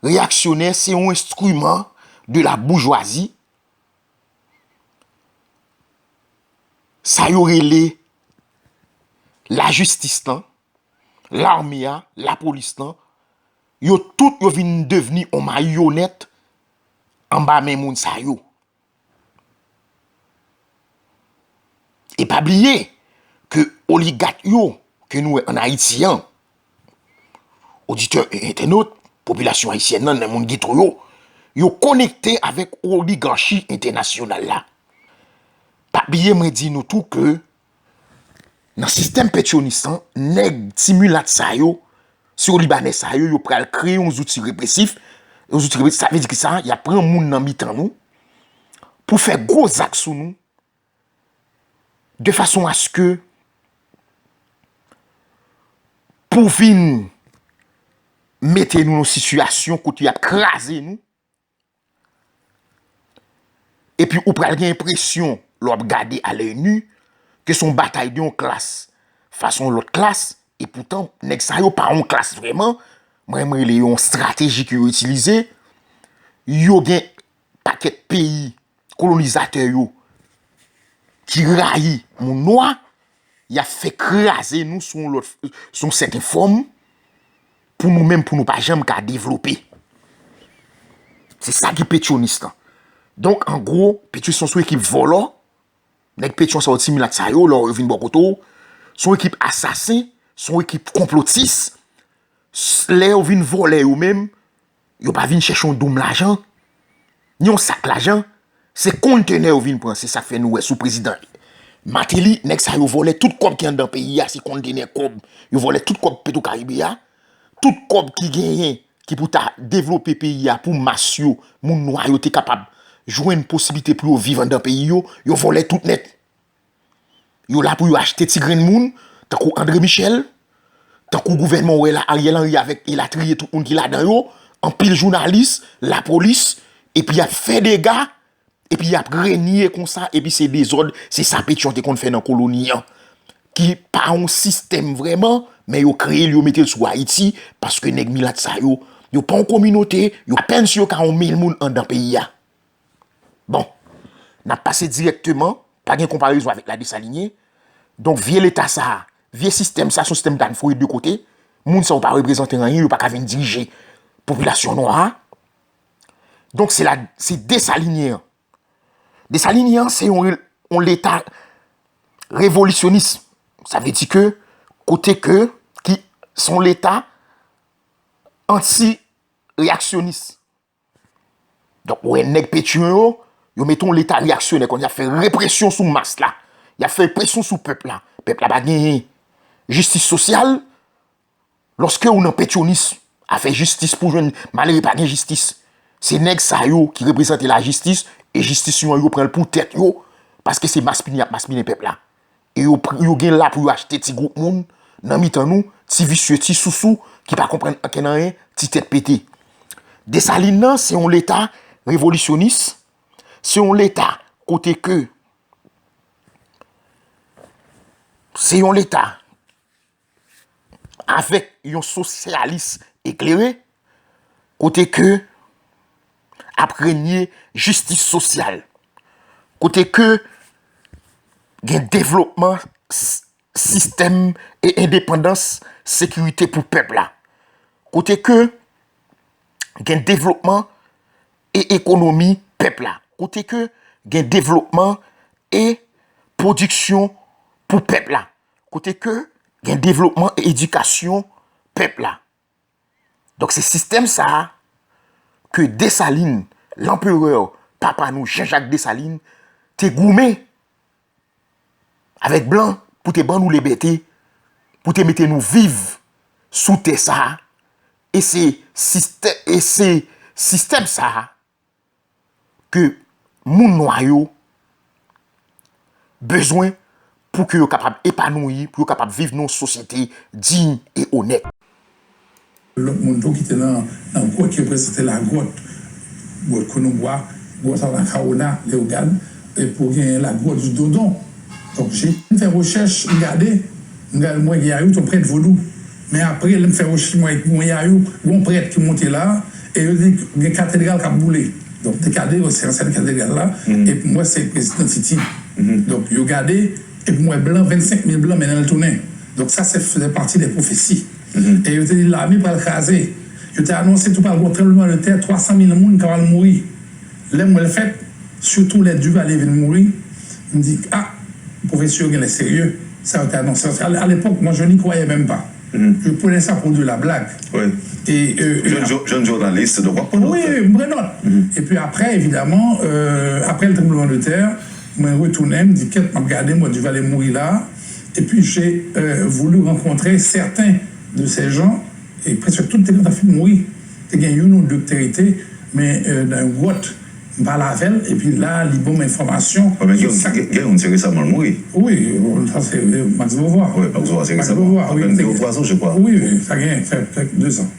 reyaksyonè, se yon enstriman de la boujwazi. Sa yo rele lajistis lan, lame a, lapolis lan, yo tout yo vin devni yon mayonèt anba men moun sa yo. E pa bliye ke oligak yo ke nou wè ann Ayiti an, oditè e entènot, popilasyon ayisyèn nan, nan moun geto yo, yo konekte avèk oligachi entènasyonal la. Pa bliye mwen di nou tou ke nan sistèm petyonis lan, nèg ti milat sa yo, siwo libanè sa yo, yo pral kreye yon zouti represif. Yon zouti represif, sa vle di ki sa? Y ap pran moun nan mitan nou pou fè gwo zak sou nou, de fason aske pou vin mete nou nan sitiyasyon kote y ap kraze nou. Epi ou pral gen enpresyon, lè w ap gade a lèy ni, ke se yon batay de yon klas fas a yon lòt klas, e poutan, nèg sa yo pa yon klas vrèman, mwen, mwen rele yo yon estrateji ke yo itilize. Yo gen pakèt peyi kolonizatè yo ki rayi moun nwa, y ap fè kraze nou sou yon lòt, sou yon sèten fòm, pou nou menm, pou nou pa janm ka devlope. Se sa ki petyonis lan. Donk, an gwo, petyonis se yon ekip vòlò. Nèg petyon sa yo, ti milat sa yo, lè yo vin bò kote w, se yon ekip asasen, se yon ekip konplotis. S- Lè yo vin vòlè yo menm, yo pa vin chèche yon doum lajan, ni yon sak lajan. Se kontenè yo vin pran, se sa k fè nou wè sou prezidan Martelly, nèg sa yo vòlè tout kòb ki anndan peyi a, se kontenè kòb. Yo vòlè tout kòb Petwokaribe a, tout kòb ki genyen, ki pou ta devlope peyi a pou mas yo, moun nwa yo te kapab jwenn posiblite pou yo viv anndan peyi yo, yo vòlè tout nèt. Yo la pou yo achte ti grenn moun, tankou André Michel, tankou gouvènman w wè la, Ariel Henry avèk elatriye, tout moun ki ladan yo, anpil jounalis, lapolis, epi y ap fè dega, epi y ap renye konsa, epi se dezòd, se sa Petyon te konn fè nan koloni an, ki pa yon sistèm vrèman, men yo kreye l, yo mete l sou Ayiti, paske nèg milat sa yo, yo pa yon kominote, yo apèn si yo ka yon mil moun anndan peyi a. Bon, n ap pase dirèkteman, pa gen konparezon avèk la Desalinyen. Donk, vye leta sa a, vye sistèm sa a, se yon sistèm dam foure de kote. Moun sa yo pa reprezante anyen, yo pa ka vin dirije popilasyon nwa a. Donk, se la, se Desalinyen an. Desalinyen an, se yon, yon leta revolisyonis. Sa vle di ke, kote ke, ki, se yon leta anti-reyaksyonis. Donk, ou wè nèg Petyon yo, yo mete yon leta reyaksyonè, konn y ap fè represyon sou mas la. Y ap fè presyon sou pèp la. Pèp la pa genyen jistis sosyal. Lòske ou nan petyonis, afè jistis pou jwenn malere pa gen jistis. Se nèg sa yo ki reprezante lajistis, e jistis yo an yo pran l pou tèt yo, paske se maspinen y ap maspinen pèp la. E yo, pri- yo gen la pou yo achte ti gwoup moun nan mitan nou, ti visye, ti sousou, ki pa konprann ankenn anyen, ti tèt pete. Desalin nan, se yon leta revolisyonis, se yon leta kote ke, se yon leta avèk yon sosyalis eklere, kote ke ap renye jistis sosyal, kote ke gen devlopman s- sistèm e endepandans sekirite pou pèp la, kote ke gen devlopman e ekonomi pèp la, kote ke gen devlopman e pwodiksyon pou pèp la, kote ke gen devlopman e edikasyon pèp la. Donk, se sistèm sa a ke Desalin, lanperè, papa nou, Jean-Jacques Dessalines, te goumen avèk blan pou te ban nou libète, pou te mete nou viv sou tè sa a. E se sistè- e se sistèm sa a ke moun nwa yo bezwen pou ke yo kapab epanouyi, pou yo kapab viv nan yon sosyete diy e onèt. Lòt moun tou ki te nan, nan gwòt ki reprezante lagwòt, gwòt Konobwa, gwòt Anakawona, Leyogàn, epi w gen lagwòt di Dodon. Donk, je m fè rechèch, m gade, m gade, m wè gen Yayou, t on prèt vodou. Men apre, lè m fè rechèch, m wè gen Yayou, gen yon prèt ki monte la, e yo di gen katedral k ap boule. Donk, m te gade, se ansyen katedral la, epi m wè se prezidan Titid. Donk, yo gade, epi m wè blan, vennsenk mil blan mennen l tounen. Donk, sa se fè pati de pwofesi. E yo te di lame pral kraze. Yo te anonse tou pral gen yon tranblemanntè, twa san mil moun ka pral mouri. Lè m wè l fèt, sitou lè Duvalier vin mouri, m di, ah, pwofesi yo genlè serye. Sa yo te anonse. A, à l'époque, moi, je n'y croyais même pas. Je prenais ça pour de la blague. Et, euh, et Jèn jou- jèn jounalis, donk w ap pran nòt. Wi, wi, m pran nòt. Epi apre, evidaman, euh, apre le tremblement de terre, mwen retounen, m di, kèt, m ap gade, m wè Duvalier mouri la. Epi, j'ai, euh, voulu rencontrer certains de ces gens, e prèske tout te gentan fin mouri. Te gen youn ou de ki te rete, men, euh, nan yon gwòt, m pale avè l, epi la, li ban m enfòmasyon sou sa. Gen youn, se resaman l mouri. Wi, sa se, euh, Max Beauvoir. Wi, Max Beauvoir, se resaman. Max Beauvoir, wi, te gen de ou twa zan, je crois. Wi, wi, sa gen fè, fè de zan.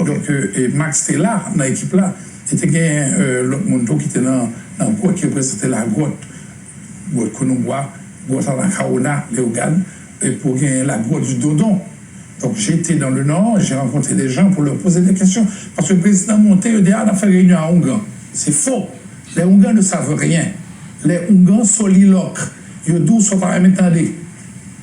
Donk, euh, e Max te la, nan ekip la. E te gen, euh, lòt moun tou ki te nan, nan gwòt ki reprezante lagwòt. Gwòt Konobwa, gwòt Anakawona, Leyogàn, epi w gen lagwòt di Dodon. Donc, j'étais dans le Nord, j'ai rencontré des gens pour leur poser des questions. Parce que le président monté, il dit, ah, on a fait réunion à Oungan. C'est faux. Les Oungans ne savent rien. Les oungans soliloques, yo di w sa w pa renmen tande.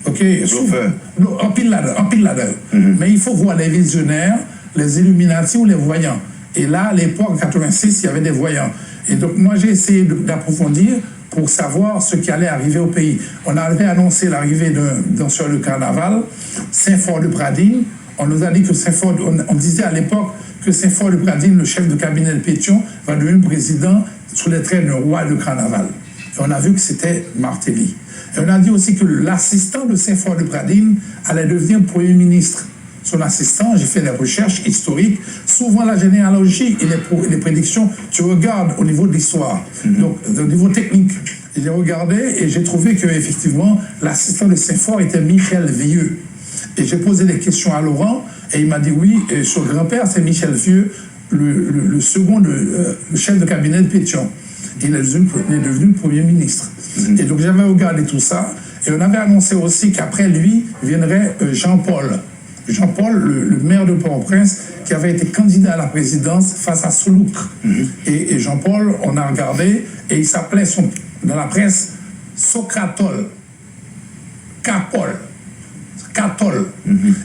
Ok? Blofè. Non, anpil ladan, anpil ladan yo. Men il faut voir les visionnaires, les illuminati ou les voyants. Et là, à l'époque, en quatre-vingt-six, il y avait des voyants. Et donc, moi, j'ai essayé de- d'approfondir pour savoir ce qui allait arriver au pays. On avait annoncé l'arrivée d'un danseur de carnaval, Saint-Fort de Pradines. On nous a dit que Saint-Fort, on, on disait à l'époque que Saint-Fort de Pradines, le chef de cabinet de Pétion, va devenir président sous les traits d'un roi de carnaval. Et on a vu que c'était Martelly. Et on a dit aussi que l'assistant de Saint-Fort de Pradines allait devenir Premier ministre. Son assistant, j'ai fait des recherches historiques. Souvent, la généalogie et les, pro- les prédictions, tu regardes au niveau de l'histoire. Donc, au niveau technique, j'ai regardé et j'ai trouvé que effectivement, l'assistant de Saint-Fort était Michel Vieux. Et j'ai posé des questions à Laurent et il m'a dit oui, euh, son grand-père, c'est Michel Vieux, le, le- le second, de, euh, le chef de cabinet de Pétion. Il est devenu, il est devenu Premier ministre. Et donc j'avais regardé tout ça et on avait annoncé aussi qu'après lui viendrait euh, Jean-Paul. Jean-Paul, le, le maire de Port-au-Prince, qui avait été candidat à la présidence face à Soulouque. Et, et Jean-Paul, on a regardé, et il s'appelait son- dans la presse Socratol. Kapol. Katol.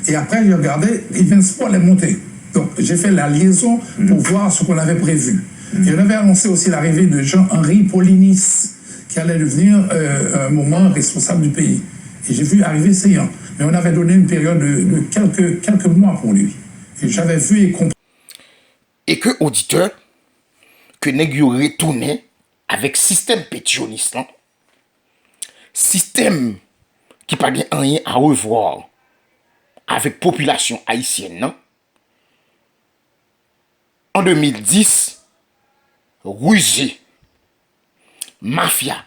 Et après, j'ai regardé, Evans Paul est monté. Donc, j'ai fait la liaison pour voir ce qu'on avait prévu. Et on avait annoncé aussi l'arrivée de Jean-Henri Paulinis, qui allait devenir euh, à un moment responsable du pays. Et j'ai vu arriver Céant. Mais on avait donné une période de, de quelques, quelques mois pour lui. Et j'avais vu et compris. E ke oditè, ke nèg yo retounen avèk sistèm petyonis lan, sistèm ki pa gen anyen a revwa avèk popilasyon ayisyèn nan. An de mil dis, rize, mafya,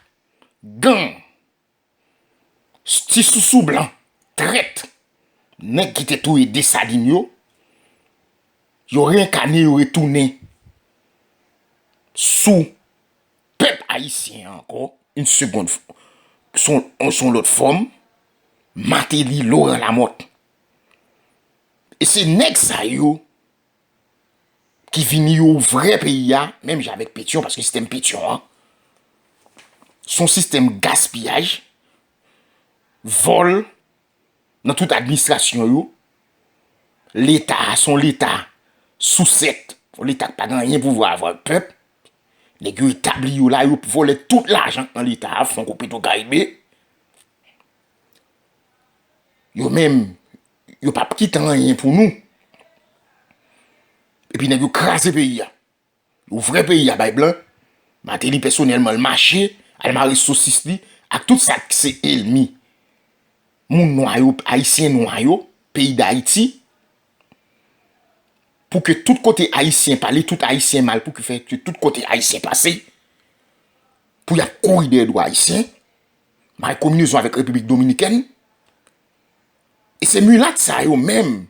gang, ti sousou blan, trèt, nèg ki te touye Desalin yo, yo renkane, yo retounen sou pèp ayisyen an ankò, yon segonn, sou yon lòt fòm, Martelly, Laurent Lamothe. E se nèg sa yo ki vini yo ouvè peyi a, menm jan avèk Petyon, paske sistèm Petyon an, se yon sistèm gaspiyaj, vòl nan tout administrasyon yo. Leta a se yon leta sousèt, yon leta ki pa gen anyen pou vwa avè pèp. Nèg yo etabli yo la, yo vòlè tout lajan nan leta a, Fonko Petro Caribe. Yo menm, yo p ap kite anyen pou nou. Epi nèg yo kraze peyi a. Yo ouvè peyi a bay blan. Martelly pèsonèlman l mache, al mare sosis li ak tout sa k se ènmi moun nwa yo, ayisyen nwa yo, peyi Dayiti. Pou ke tout kote ayisyen pale, tout ayisyen mal, pou ke fè ke tout kote ayisyen pase, pou y ap kouri dèyè dwa ayisyen, mare konbinezon avèk Repiblik Dominikèn. E se milat sa yo menm,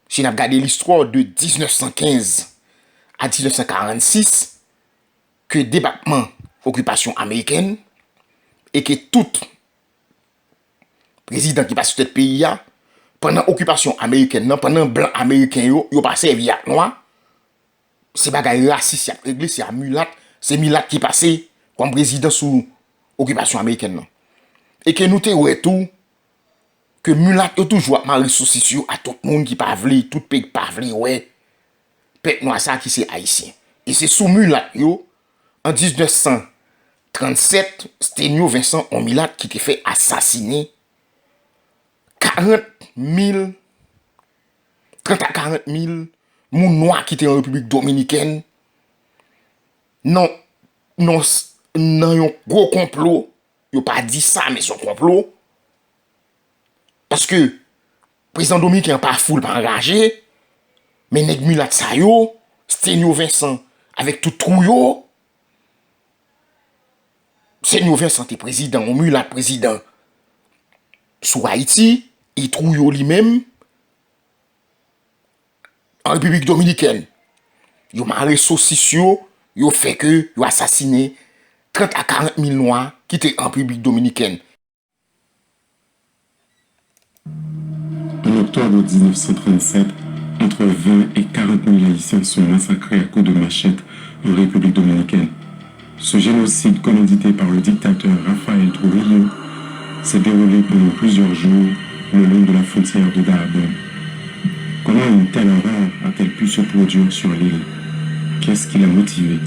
si n ap gade listwa de diznèf san kenz a diznèf san karannsis, ke debakman okipasyon amerikèn, e ke tout prezidan ki pa sou tèt peyi a, pandan okipasyon amerikèn nan, pandan blan ameriken yo, yo pa sèvi ak nwa, se bagay rasis y ap regle, se a milat, se milat ki pase kòm prezidan sou okipasyon amerikèn nan. E ke nou te wè tou, ke milat yo toujou ap mare sosis yo a tout moun ki pa vle, tout peyi ki pa vle wè pèp nwa sa ki se ayisyen. E se sou milat yo, an diznèf san trannsèt, Stenio Vincent, yon milat ki te fè asasinen karant mil, trant a karant mil moun nwa ki te an Repiblik Dominikèn, nan, nan, nan yon gwo konplo, yo pa di sa, men se yon konplo, paske prezidan dominiken an pa fou, l pa anraje, men nèg milat sa yo, Stenio Vincent avèk tout twou yo, Stenio Vincent te prezidan, yon milat prezidan sou Ayiti, e twou yo li menm, an Repiblik Dominikèn. Yo mare sosis yo, yo fè ke yo asasinen trant a karant mil nwa ki te an Repiblik Dominikèn. En octobre dix-neuf cent trente-sept, entre vingt et quarante mille Haïtiens sont massacrés à coups de machette en République dominicaine. Ce génocide commandité par le dictateur Rafael Trujillo s'est déroulé pendant plusieurs jours le long de la frontière de Dajabón. Comment une telle horreur a-t-elle pu se produire sur l'île ? Qu'est-ce qui l'a motivé ?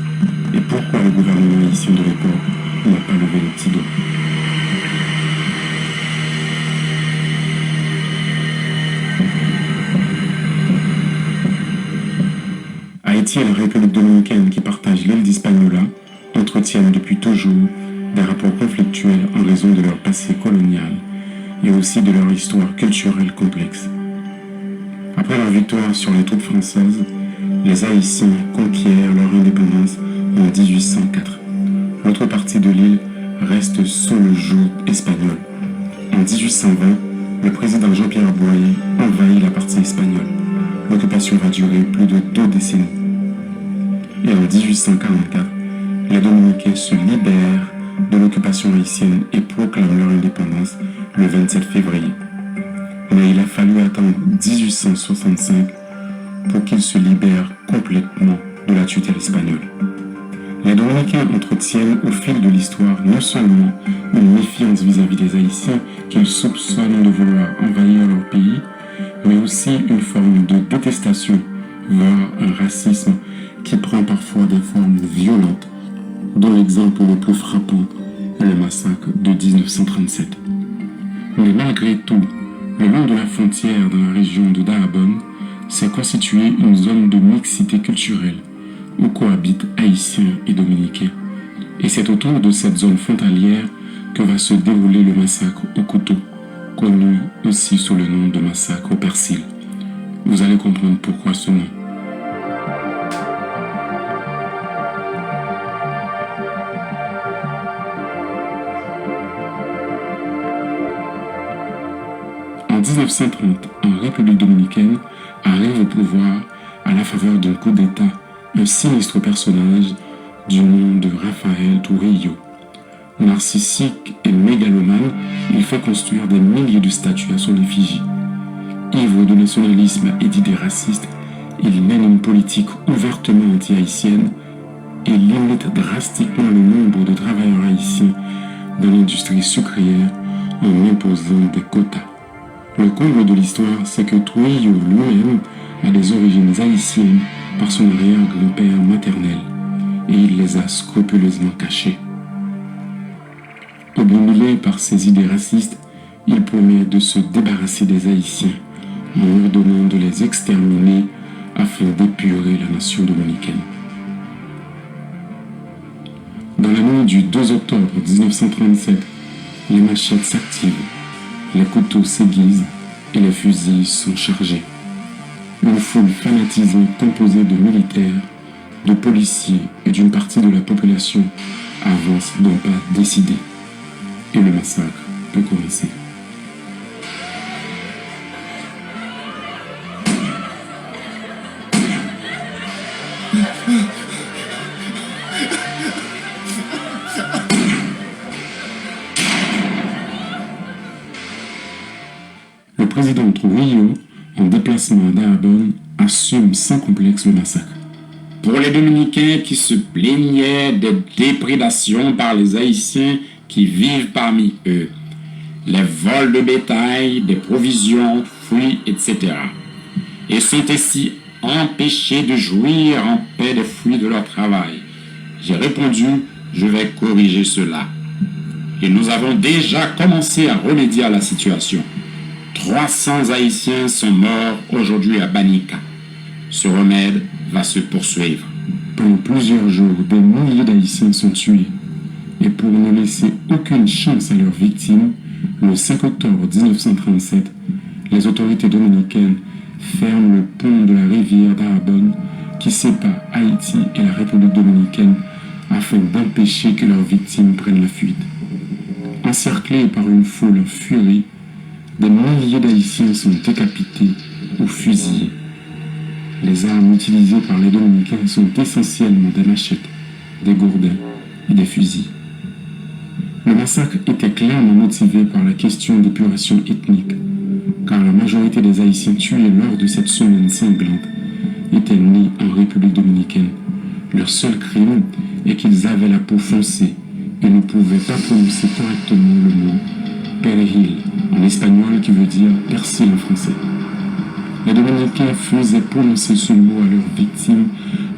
Et pourquoi le gouvernement haïtien de l'époque n'a pas levé le petit doigt ? Haïti et la République dominicaine, qui partagent l'île d'Hispaniola, entretiennent depuis toujours des rapports conflictuels en raison de leur passé colonial et aussi de leur histoire culturelle complexe. Après leur victoire sur les troupes françaises, les Haïtiens conquièrent leur indépendance en dix-huit cent quatre. L'autre partie de l'île reste sous le joug espagnol. En dix-huit cent vingt, le président Jean-Pierre Boyer envahit la partie espagnole. L'occupation va durer plus de deux décennies. Et en dix-huit cent quarante-quatre, les Dominicains se libèrent de l'occupation haïtienne et proclament leur indépendance le vingt-sept février. Mais il a fallu attendre dix-huit cent soixante-cinq pour qu'ils se libèrent complètement de la tutelle espagnole. Les Dominicains entretiennent au fil de l'histoire non seulement une méfiance vis-à-vis des Haïtiens qu'ils soupçonnent de vouloir envahir leur pays, mais aussi une forme de détestation, voire un racisme qui prend parfois des formes violentes, dont l'exemple le plus frappant est le massacre de dix-neuf cent trente-sept. Mais malgré tout, le long de la frontière dans la région de Dajabón s'est constituée une zone de mixité culturelle où cohabitent Haïtiens et Dominicains. Et c'est autour de cette zone frontalière que va se dérouler le massacre au couteau, connu aussi sous le nom de massacre au persil. Vous allez comprendre pourquoi ce nom. En dix-neuf cent trente, en République dominicaine, arrive au pouvoir, à la faveur d'un coup d'État, un sinistre personnage du nom de Rafael Trujillo. Narcissique et mégalomane, il fait construire des milliers de statues à son effigie. Ivre de nationalisme et d'idées racistes, il mène une politique ouvertement anti-haïtienne et limite drastiquement le nombre de travailleurs haïtiens dans l'industrie sucrière en imposant des quotas. Le comble de l'histoire, c'est que Trujillo lui-même a des origines haïtiennes par son arrière-grand-père maternel, et il les a scrupuleusement cachées. Obnubilé par ses idées racistes, il promet de se débarrasser des Haïtiens en ordonnant de les exterminer afin d'épurer la nation dominicaine. Dans la nuit du deux octobre dix-neuf cent trente-sept, les machettes s'activent, les couteaux s'aiguisent et les fusils sont chargés. Une foule fanatisée composée de militaires, de policiers et d'une partie de la population avance d'un pas décidé. Et le massacre peut commencer. Le président Trujillo, en déplacement à Dajabón, assume sans complexe le massacre. Pour les Dominicains qui se plaignaient des déprédations par les Haïtiens qui vivent parmi eux, les vols de bétail, des provisions, fruits, et cetera, et sont ainsi empêchés de jouir en paix des fruits de leur travail. J'ai répondu, je vais corriger cela. Et nous avons déjà commencé à remédier à la situation. Trois cents Haïtiens sont morts aujourd'hui à Banica. Ce remède va se poursuivre. Pendant plusieurs jours, des milliers d'Haïtiens sont tués. Et pour ne laisser aucune chance à leurs victimes, le cinq octobre dix-neuf cent trente-sept, les autorités dominicaines ferment le pont de la rivière Dajabón qui sépare Haïti et la République dominicaine afin d'empêcher que leurs victimes prennent la fuite. Encerclés par une foule en furie, des milliers d'Haïtiens sont décapités ou fusillés. Les armes utilisées par les Dominicains sont essentiellement des machettes, des gourdins et des fusils. Le massacre était clairement motivé par la question d'épuration ethnique, car la majorité des Haïtiens tués lors de cette semaine sanglante étaient nés en République dominicaine. Leur seul crime et qu'ils avaient la peau foncée et ne pouvaient pas prononcer correctement le mot perejil en espagnol qui veut dire persil en français. Les Dominicains faisaient prononcer ce mot à leurs victimes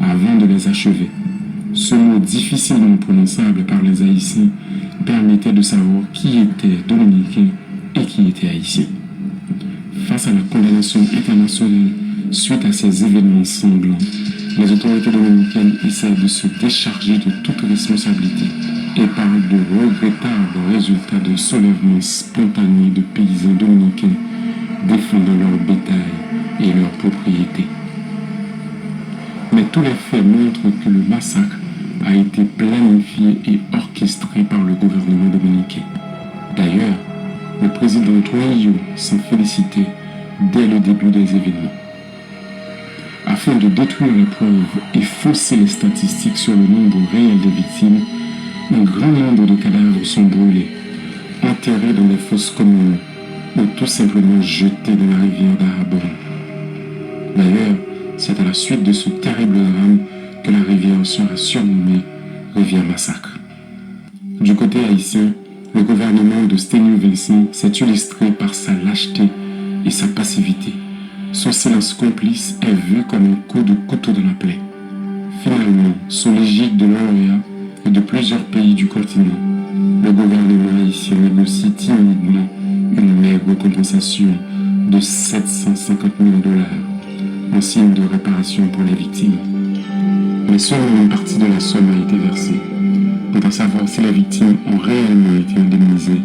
avant de les achever. Ce mot difficilement prononçable par les Haïtiens permettait de savoir qui était dominicain et qui était haïtien. Face à la condamnation internationale suite à ces événements sanglants, les autorités dominicaines essaient de se décharger de toute responsabilité et parlent de regrettables résultats d'un soulèvement spontané de paysans dominicains défendant leur bétail et leurs propriétés. Mais tous les faits montrent que le massacre a été planifié et orchestré par le gouvernement dominicain. D'ailleurs, le président Trujillo s'en félicitait dès le début des événements. Afin de détruire les preuves et fausser les statistiques sur le nombre réel des victimes, un grand nombre de cadavres sont brûlés, enterrés dans des fosses communes ou tout simplement jetés dans la rivière Dahab. D'ailleurs, c'est à la suite de ce terrible drame que la rivière sera surnommée Rivière Massacre. Du côté haïtien, le gouvernement de Sténio Vincent s'est illustré par sa lâcheté et sa passivité. Son silence complice est vu comme un coup de couteau dans la plaie. Finalement, sous l'égide de l'O E A et de plusieurs pays du continent, le gouvernement haïtien négocie timidement une maigre compensation de sept cent cinquante mille dollars en signe de réparation pour les victimes. Mais seulement une partie de la somme a été versée. Quant à savoir si les victimes ont réellement été indemnisées,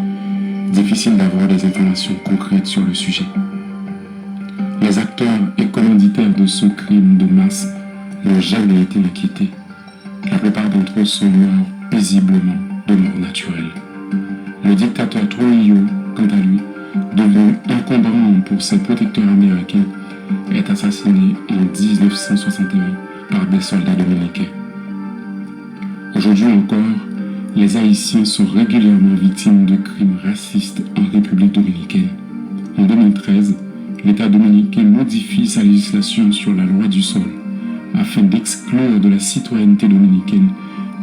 difficile d'avoir des informations concrètes sur le sujet. Les acteurs et commanditaires de ce crime de masse n'ont jamais été inquiétés. La plupart d'entre eux sont morts paisiblement de mort naturelle. Le dictateur Trujillo, quant à lui, devenu encombrant pour ses protecteurs américains, est assassiné en dix-neuf cent soixante et un par des soldats dominicains. Aujourd'hui encore, les Haïtiens sont régulièrement victimes de crimes racistes en République dominicaine. En deux mille treize, l'État dominicain modifie sa législation sur la loi du sol afin d'exclure de la citoyenneté dominicaine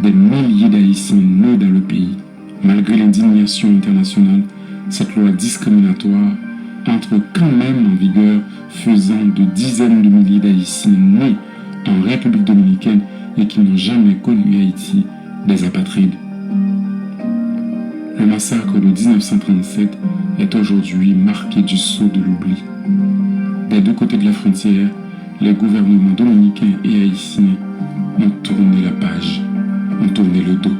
des milliers d'Haïtiens nés dans le pays. Malgré l'indignation internationale, cette loi discriminatoire entre quand même en vigueur, faisant de dizaines de milliers d'Haïtiens nés en République dominicaine et qui n'ont jamais connu Haïti des apatrides. Le massacre de dix-neuf cent trente-sept est aujourd'hui marqué du sceau de l'oubli. Des deux côtés de la frontière, les gouvernements dominicains et haïtiens ont tourné la page, ont tourné le dos.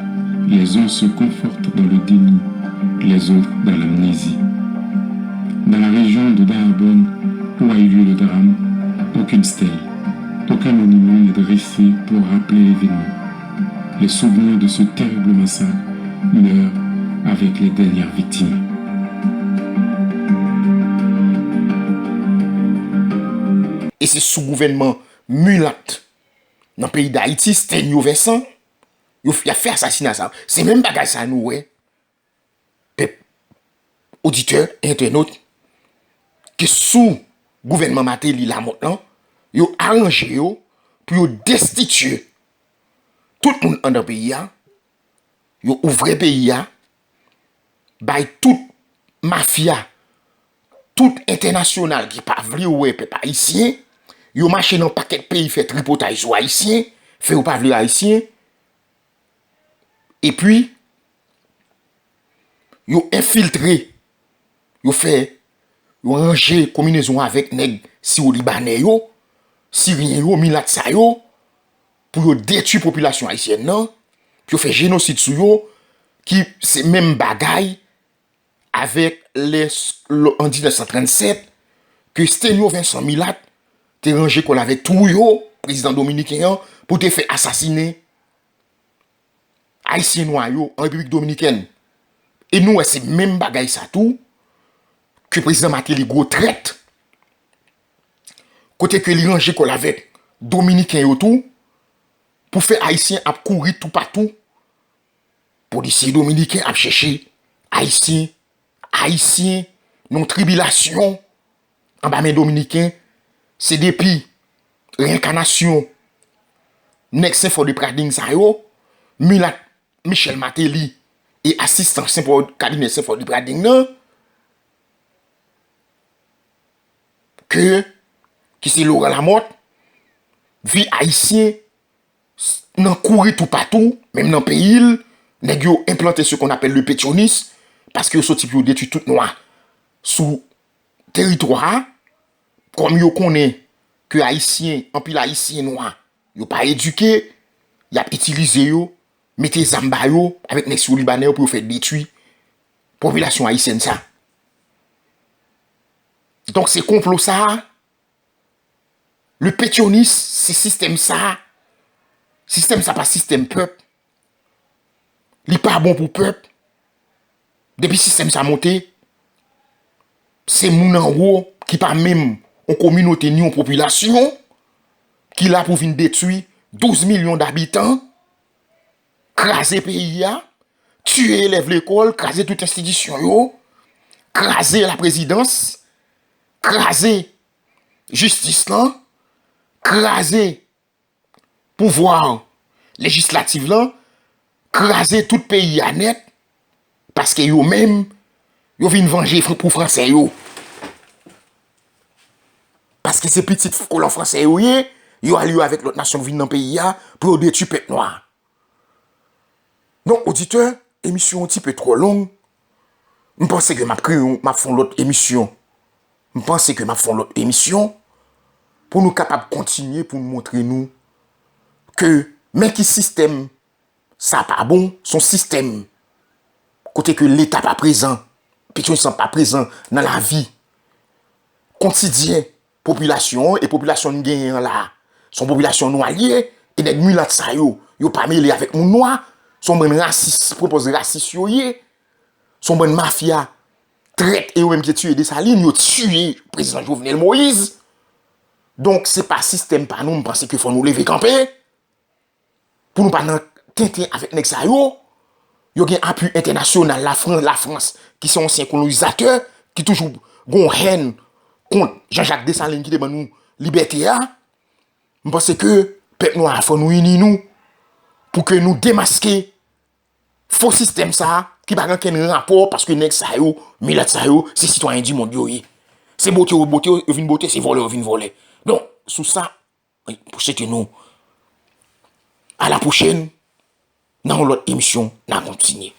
Les uns se confortent dans le déni, les autres dans l'amnésie. Dans la région de Dahab, où a eu lieu le drame, aucune stèle, aucun monument n'est dressé pour rappeler l'événement. Les souvenirs de ce terrible massacre meurent avec les dernières victimes. E se sou gouvènman milat nan peyi Dayiti, Stenyo Vincent, yo f- y ap fè asasina sa. Se menm bagay sa nou wè, pèp oditè, entènot, ke sou gouvènman Martelly Lamothe lan, yo aranje yo pou yo destitye tout moun anndan peyi a, yo ouvè peyi a, bay tout mafya, tout entènasyonal ki pa vle wè pèp ayisyen, yo mache nan pakèt peyi fè tripotay sou ayisyen, fè yo pa vle ayisyen, epi yo enfiltre, yo fè, yo ranje konminezon avèk nèg siwo libanè yo, siryen yo, milat sa yo, pou yo detwi popilasyon ayisyèn nan, pou yo fè jenosid sou yo, ki se menm bagay avèk lè, an mil nèf san trannsèt, ke Stenyo Vincent Milat te ranje kò l avèk Trujillo, prezidan dominiken an, pou te fè asasinen ayisyen nwa yo an Repiblik Dominikèn. E nou wè se menm bagay sa tou ke prezidan Martelly gwo trèt, kote ke li ranje kò l avèk dominiken yo tou, pou fè ayisyen ap kouri toupatou. Polisye dominiken ap chèche ayisyen, ayisyen nan tribilasyon anba men dominiken, se depi reyenkanasyon nèg Senfò de Prading sa yo, milat Michel Martelly e asistan Senfò, kabinè Senfò Diprading nan, ke, ki se Laurent Lamothe, vi ayisyen nan kouri toupatou, menm nan peyi l, nèg yo enplante ce qu'on appelle le pétionnisme, paske yo soti pou yo detwi tout nwa sou teritwa a, kòm yo konnen ke ayisyen, anpil ayisyen nwa, yo pa edike, y ap itilize yo, mete zam ba yo avèk nèg sirolibanè yo pou yo fè detwi popilasyon ayisyèn sa. Donk se konplo sa a, le pétionnisme, se sistèm sa a. Sistèm sa pa sistèm pèp. Li pa bon pou pèp. Depi sistèm sa monte, se moun anwo ki pa menm yon kominote ni yon popilasyon ki la pou vin detwi douz milyon dabitan, kraze peyi a, tiye elèv lekòl, kraze tout enstitisyon yo, kraze laprezidans, kraze jistis lan, kraze pouvwa lejislatif lan, kraze tout peyi a nèt, paske yo menm, yo vin vanje fr-, pou fransè yo. Paske se pitit kolon fransè yo ye, yo al yo avèk lòt nasyon vin nan peyi a pou yo detwi pèp nwa. Donk, oditè, emisyon an ti pe twò long. M panse ke m ap kreye yon, m ap fè yon lòt emisyon. M panse ke m ap fè yon lòt emisyon pou nou kapab kontinye pou n montre nou ke men ki sistèm sa pa bon, se yon sistèm kote ke Leta pa prezan, Petyonsan pa prezan nan lavi kotidyen popilasyon an, e popilasyon n genyen an la a, se yon popilasyon nwa l ye, e nèg milat sa yo, yo pa mele avèk moun nwa, se yon bann rasis, pwopòz rasis yo ye, se yon bann mafya, trèt, e yo menm ki te tiye Desalin, yo tiye prezidan Jovenel Moïse. Donk, se pa sistèm pa nou, m panse ke fò nou leve kanpe. Pou nou pa nan tenten avèk nèg sa yo, yo gen apui entènasyonal, Lafran-, Lafrans, ki se ansyen kolonizatè, ki toujou gon hèn kont Jean-Jacques Dessalines ki te ban nou libète a. M panse ke pèp nwa a fò nou ini nou pou ke nou demaske fo sistèm sa a ki pa gen okenn rapò, paske nèg sa yo, milat sa yo, se sitwayen di mond yo ye. Se bote yo bote, yo vin bote, se vòlè yo vin vòlè. Donk, sou sa, wi, pou cheke nou. A la pwochèn, nan yon lòt emisyon, n a kontinye.